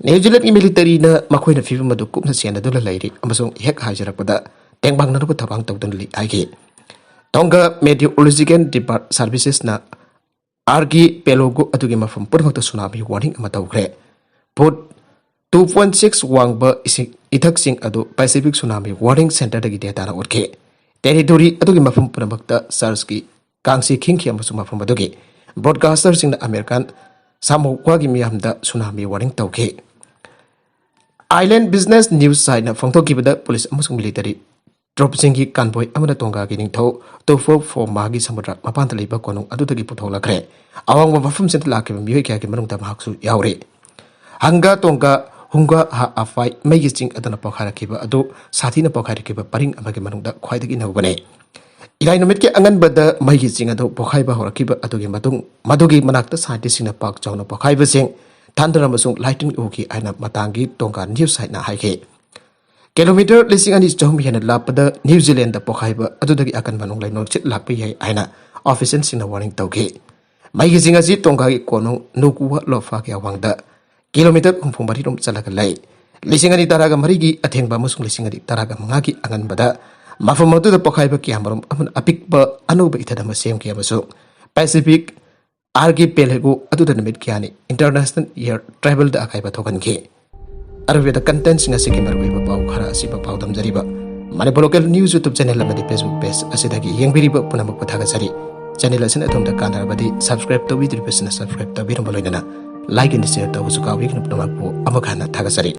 ꯅ꯭ꯌꯨ ꯖꯤꯂꯦꯟꯗꯒꯤ ꯃꯤꯂꯤꯇꯔꯤꯅ ꯃꯈꯣꯏꯅ ꯐꯤꯕꯝ ꯑꯗꯨ ꯀꯨꯞꯅ ꯁꯦꯟꯅꯗꯨꯅ ꯂꯩꯔꯤ ꯑꯃꯁꯨꯡ ꯍꯦꯛ ꯍꯥꯏꯖꯔꯛꯄꯗ ꯇꯦꯡꯕꯥꯡꯅꯅꯕ ꯊꯧꯔꯥꯡ ꯇꯧꯗꯨꯅ ꯂꯩ ꯍꯥꯏꯈꯤ꯫ ꯇꯣꯡꯒꯥ ꯃꯦꯇꯤꯑꯣꯔꯣꯂꯣꯖꯤꯀꯦꯜ ꯗꯤꯄꯥꯔꯠ ꯁꯥꯔꯚꯤꯁꯦꯁꯅ ꯑꯥꯔꯀꯤꯄꯦꯂꯣꯒꯣ ꯑꯗꯨꯒꯤ ꯃꯐꯝ ꯄꯨꯝꯅꯃꯛꯇ ꯁꯨꯅꯥꯃꯤ ꯋꯥꯔꯅꯤꯡ ꯑꯃ ꯇꯧꯈ꯭ꯔꯦ꯫ ꯐꯨꯠ ꯇꯨ ꯄꯣꯏꯟ ꯁꯤꯛꯁ ꯋꯥꯡꯕ ꯏꯁꯤꯡ ꯏꯊꯛꯁꯤꯡ ꯑꯗꯨ ꯄꯦꯁꯤꯐꯤꯛ ꯁꯨꯅꯥꯃꯤ ꯋꯥꯔꯅꯤꯡ ꯁꯦꯟꯇꯔꯗꯒꯤ ꯗꯦꯇꯥꯅ ꯎꯠꯈꯤ꯫ ꯇꯦꯔꯤꯇꯣꯔꯤ ꯑꯗꯨꯒꯤ ꯃꯐꯝ ꯄꯨꯝꯅꯃꯛꯇ ꯁꯔꯖꯀꯤ ꯀꯥꯡꯁꯤ ꯈꯤꯡꯈꯤ ꯑꯃꯁꯨꯡ ꯃꯐꯝ ꯑꯗꯨꯒꯤ ꯕ꯭ꯔꯣꯗꯀꯥꯁꯇꯔꯁꯤꯡꯅ ꯑꯃꯦꯔꯤꯀꯥꯟ ꯁꯥꯃꯨꯀ꯭ꯋꯥꯒꯤ ꯃꯤꯌꯥꯝꯗ ꯁꯨꯅꯥꯃꯤ ꯋꯥꯔꯅꯤꯡ ꯇꯧꯈꯤ꯫ ꯑꯥꯏꯂꯦꯟ ꯕꯤꯖꯤꯅꯦꯁ ꯅ꯭ꯌꯨꯁ ꯁꯥꯏꯠꯅ ꯐꯣꯡꯗꯣꯛꯈꯤꯕꯗ ꯄꯨꯂꯤꯁ ꯑꯃꯁꯨꯡ ꯃꯤꯂꯤꯇꯔꯤ ꯇ꯭ꯔꯨꯞꯁꯤꯡꯒꯤ ꯀꯥꯟꯕꯣꯏ ꯑꯃꯅ ꯇꯣꯡꯒꯥꯒꯤ ꯅꯤꯡꯊꯧ ꯇꯨꯐꯣ ꯐꯣꯃꯥꯒꯤ ꯁꯃꯨꯗ꯭ꯔ ꯃꯄꯥꯟꯗ ꯂꯩꯕ ꯀꯣꯅꯨꯡ ꯑꯗꯨꯗꯒꯤ ꯄꯨꯊꯣꯛꯂꯛꯈ꯭ꯔꯦ꯫ ꯑꯋꯥꯡꯕ ꯃꯐꯝꯁꯤꯡꯗ ꯂꯥꯛꯈꯤꯕ ꯃꯤꯑꯣꯏ ꯀꯌꯥꯒꯤ ꯃꯅꯨꯡꯗ ꯃꯍꯥꯛꯁꯨ ꯌꯥꯎꯔꯤ꯫ ꯍꯪꯒꯥ ꯇꯣꯡꯒꯥ ꯍꯨꯡꯒꯥ ꯍꯥ ꯑꯐꯥꯏ ꯃꯩꯒꯤ ꯆꯤꯡ ꯑꯗꯨꯅ ꯄꯣꯈꯥꯏꯔꯛꯈꯤꯕ ꯑꯗꯨ ꯁꯥꯊꯤꯅ ꯄꯣꯈꯥꯏꯔꯛꯈꯤꯕ ꯄꯔꯤꯡ ꯑꯃꯒꯤ ꯃꯅꯨꯡꯗ ꯈ꯭ꯋꯥꯏꯗꯒꯤ ꯅꯧꯕꯅꯤ꯫ ꯏꯔꯥꯏ ꯅꯨꯃꯤꯠꯀꯤ ꯑꯉꯟꯕꯗ ꯃꯩꯒꯤ ꯆꯤꯡ ꯑꯗꯨ ꯄꯣꯈꯥꯏꯕ ꯍꯧꯔꯛꯈꯤꯕ ꯑꯗꯨꯒꯤ ꯃꯇꯨꯡ ꯃꯗꯨꯒꯤ ꯃꯅꯥꯛꯇ ꯁꯥꯏꯟꯇꯤꯁꯁꯤꯡꯅ ꯄꯥꯛ ꯆꯥꯎꯅ ꯄꯣꯈꯥꯏꯕꯁꯤꯡ ꯊꯥꯟꯗꯔ ꯑꯃꯁꯨꯡ ꯂꯥꯏꯇꯤꯡ ꯎꯈꯤ ꯍꯥꯏꯅ ꯃꯇꯥꯡꯒꯤ ꯇꯣꯡꯒꯥ ꯅ꯭ꯌꯨꯁ ꯁꯥꯏꯠꯅ ꯍꯥꯏꯈꯤ꯫ ꯀꯤꯂꯣꯃꯤꯇꯔ ꯂꯤꯁꯤꯡ ꯑꯅꯤ ꯆꯍꯨꯝ ꯍꯦꯟꯅ ꯂꯥꯞꯄꯗ ꯅ꯭ꯌꯨ ꯖꯤꯂꯦꯟꯗ ꯄꯣꯈꯥꯏꯕ ꯑꯗꯨꯗꯒꯤ ꯑꯀꯟꯕ ꯅꯣꯡꯂꯩ ꯅꯨꯡꯁꯤꯠ ꯂꯥꯛꯄ ꯌꯥꯏ ꯍꯥꯏꯅ ꯑꯣꯐꯤꯁꯤꯌꯦꯜꯁꯤꯡꯅ ꯋꯥꯔꯅꯤꯡ ꯇꯧꯈꯤ꯫ ꯃꯩꯒꯤ ꯆꯤꯡ ꯑꯁꯤ ꯇꯣꯡꯒꯥꯒꯤ ꯀꯣꯅꯨꯡ ꯅꯨꯀꯨꯋꯥ ꯂꯣꯐꯥꯒꯤ ꯑꯋꯥꯡꯗ ꯀꯤꯂꯣꯃꯤꯇꯔ ꯍꯨꯝꯐꯨ ꯃꯔꯤ ꯔꯣꯝ ꯆꯠꯂꯒ ꯂꯩ꯫ ꯂꯤꯁꯤꯡ ꯑꯅꯤ ꯇꯔꯥꯒ ꯃꯔꯤꯒꯤ ꯑꯊꯦꯡꯕ ꯑꯃꯁꯨꯡ ꯂꯤꯁꯤꯡ ꯑꯅꯤ ꯇꯔꯥꯒ ꯃꯉꯥꯒꯤ ꯑꯉꯟꯕꯗ ꯃꯐꯝ ꯑꯗꯨꯗ ꯄꯣꯈꯥꯏꯕ ꯀꯌꯥꯃꯔꯨꯝ ꯑꯃꯅ ꯑꯄꯤꯛꯄ ꯑꯅꯧꯕ ꯏꯊꯠ ꯑꯃ ꯁꯦꯝꯈꯤ ꯑꯃꯁꯨꯡ ꯄꯦꯁꯤꯐꯤꯛ ꯑꯥꯔꯀꯤꯄꯦꯂꯦꯒꯣ ꯑꯗꯨꯗ ꯅꯨꯃꯤꯠ ꯀꯌꯥꯅꯤ ꯏꯟꯇꯔꯅꯦꯁꯅꯦꯜ ꯏꯌꯔ ꯇ꯭ꯔꯥꯚꯦꯜꯗ ꯑꯀꯥꯏꯕ ꯊꯣꯛꯍꯟꯈꯤ꯫ ꯑꯔꯣꯏꯕꯗ ꯀꯟꯇꯦꯟꯁꯤꯡ ꯑꯁꯤꯒꯤ ꯃꯔꯨꯑꯣꯏꯕ ꯄꯥꯎ ꯈꯔ ꯑꯁꯤꯕꯨ ꯄꯥꯎꯗꯝꯖꯔꯤꯕ Manipur local news YouTube channel ꯑꯃꯗꯤ ꯐꯦꯁꯕꯨꯛ ꯄꯦꯖ ꯑꯁꯤꯗꯒꯤ ꯌꯦꯡꯕꯤꯔꯤꯕ ꯄꯨꯝꯅꯃꯛꯄꯨ ꯊꯥꯒꯠꯆꯔꯤ꯫ ꯆꯦꯅꯦꯜ ꯑꯁꯤꯅ ꯑꯗꯣꯝꯗ ꯀꯥꯟꯅꯔꯕꯗꯤ ꯁꯕꯁꯀ꯭ꯔꯥꯏꯕ ꯇꯧꯕꯤꯗ꯭ꯔꯤꯕꯁꯤꯡꯅ ꯁꯕꯁꯀ꯭ꯔꯥꯏꯕ ꯇꯧꯕꯤꯔꯝꯕ ꯂꯣꯏꯅꯅ ꯂꯥꯏꯛ ꯑꯦꯟ ꯁꯤꯌꯔ ꯇꯧꯕꯁꯨ ꯀꯥꯎꯕꯤꯒꯅꯨ꯫ ꯄꯨꯝꯅꯃꯛꯄꯨ ꯑꯃꯨꯛ ꯍꯟꯅ ꯊꯥꯒꯠꯆꯔꯤ꯫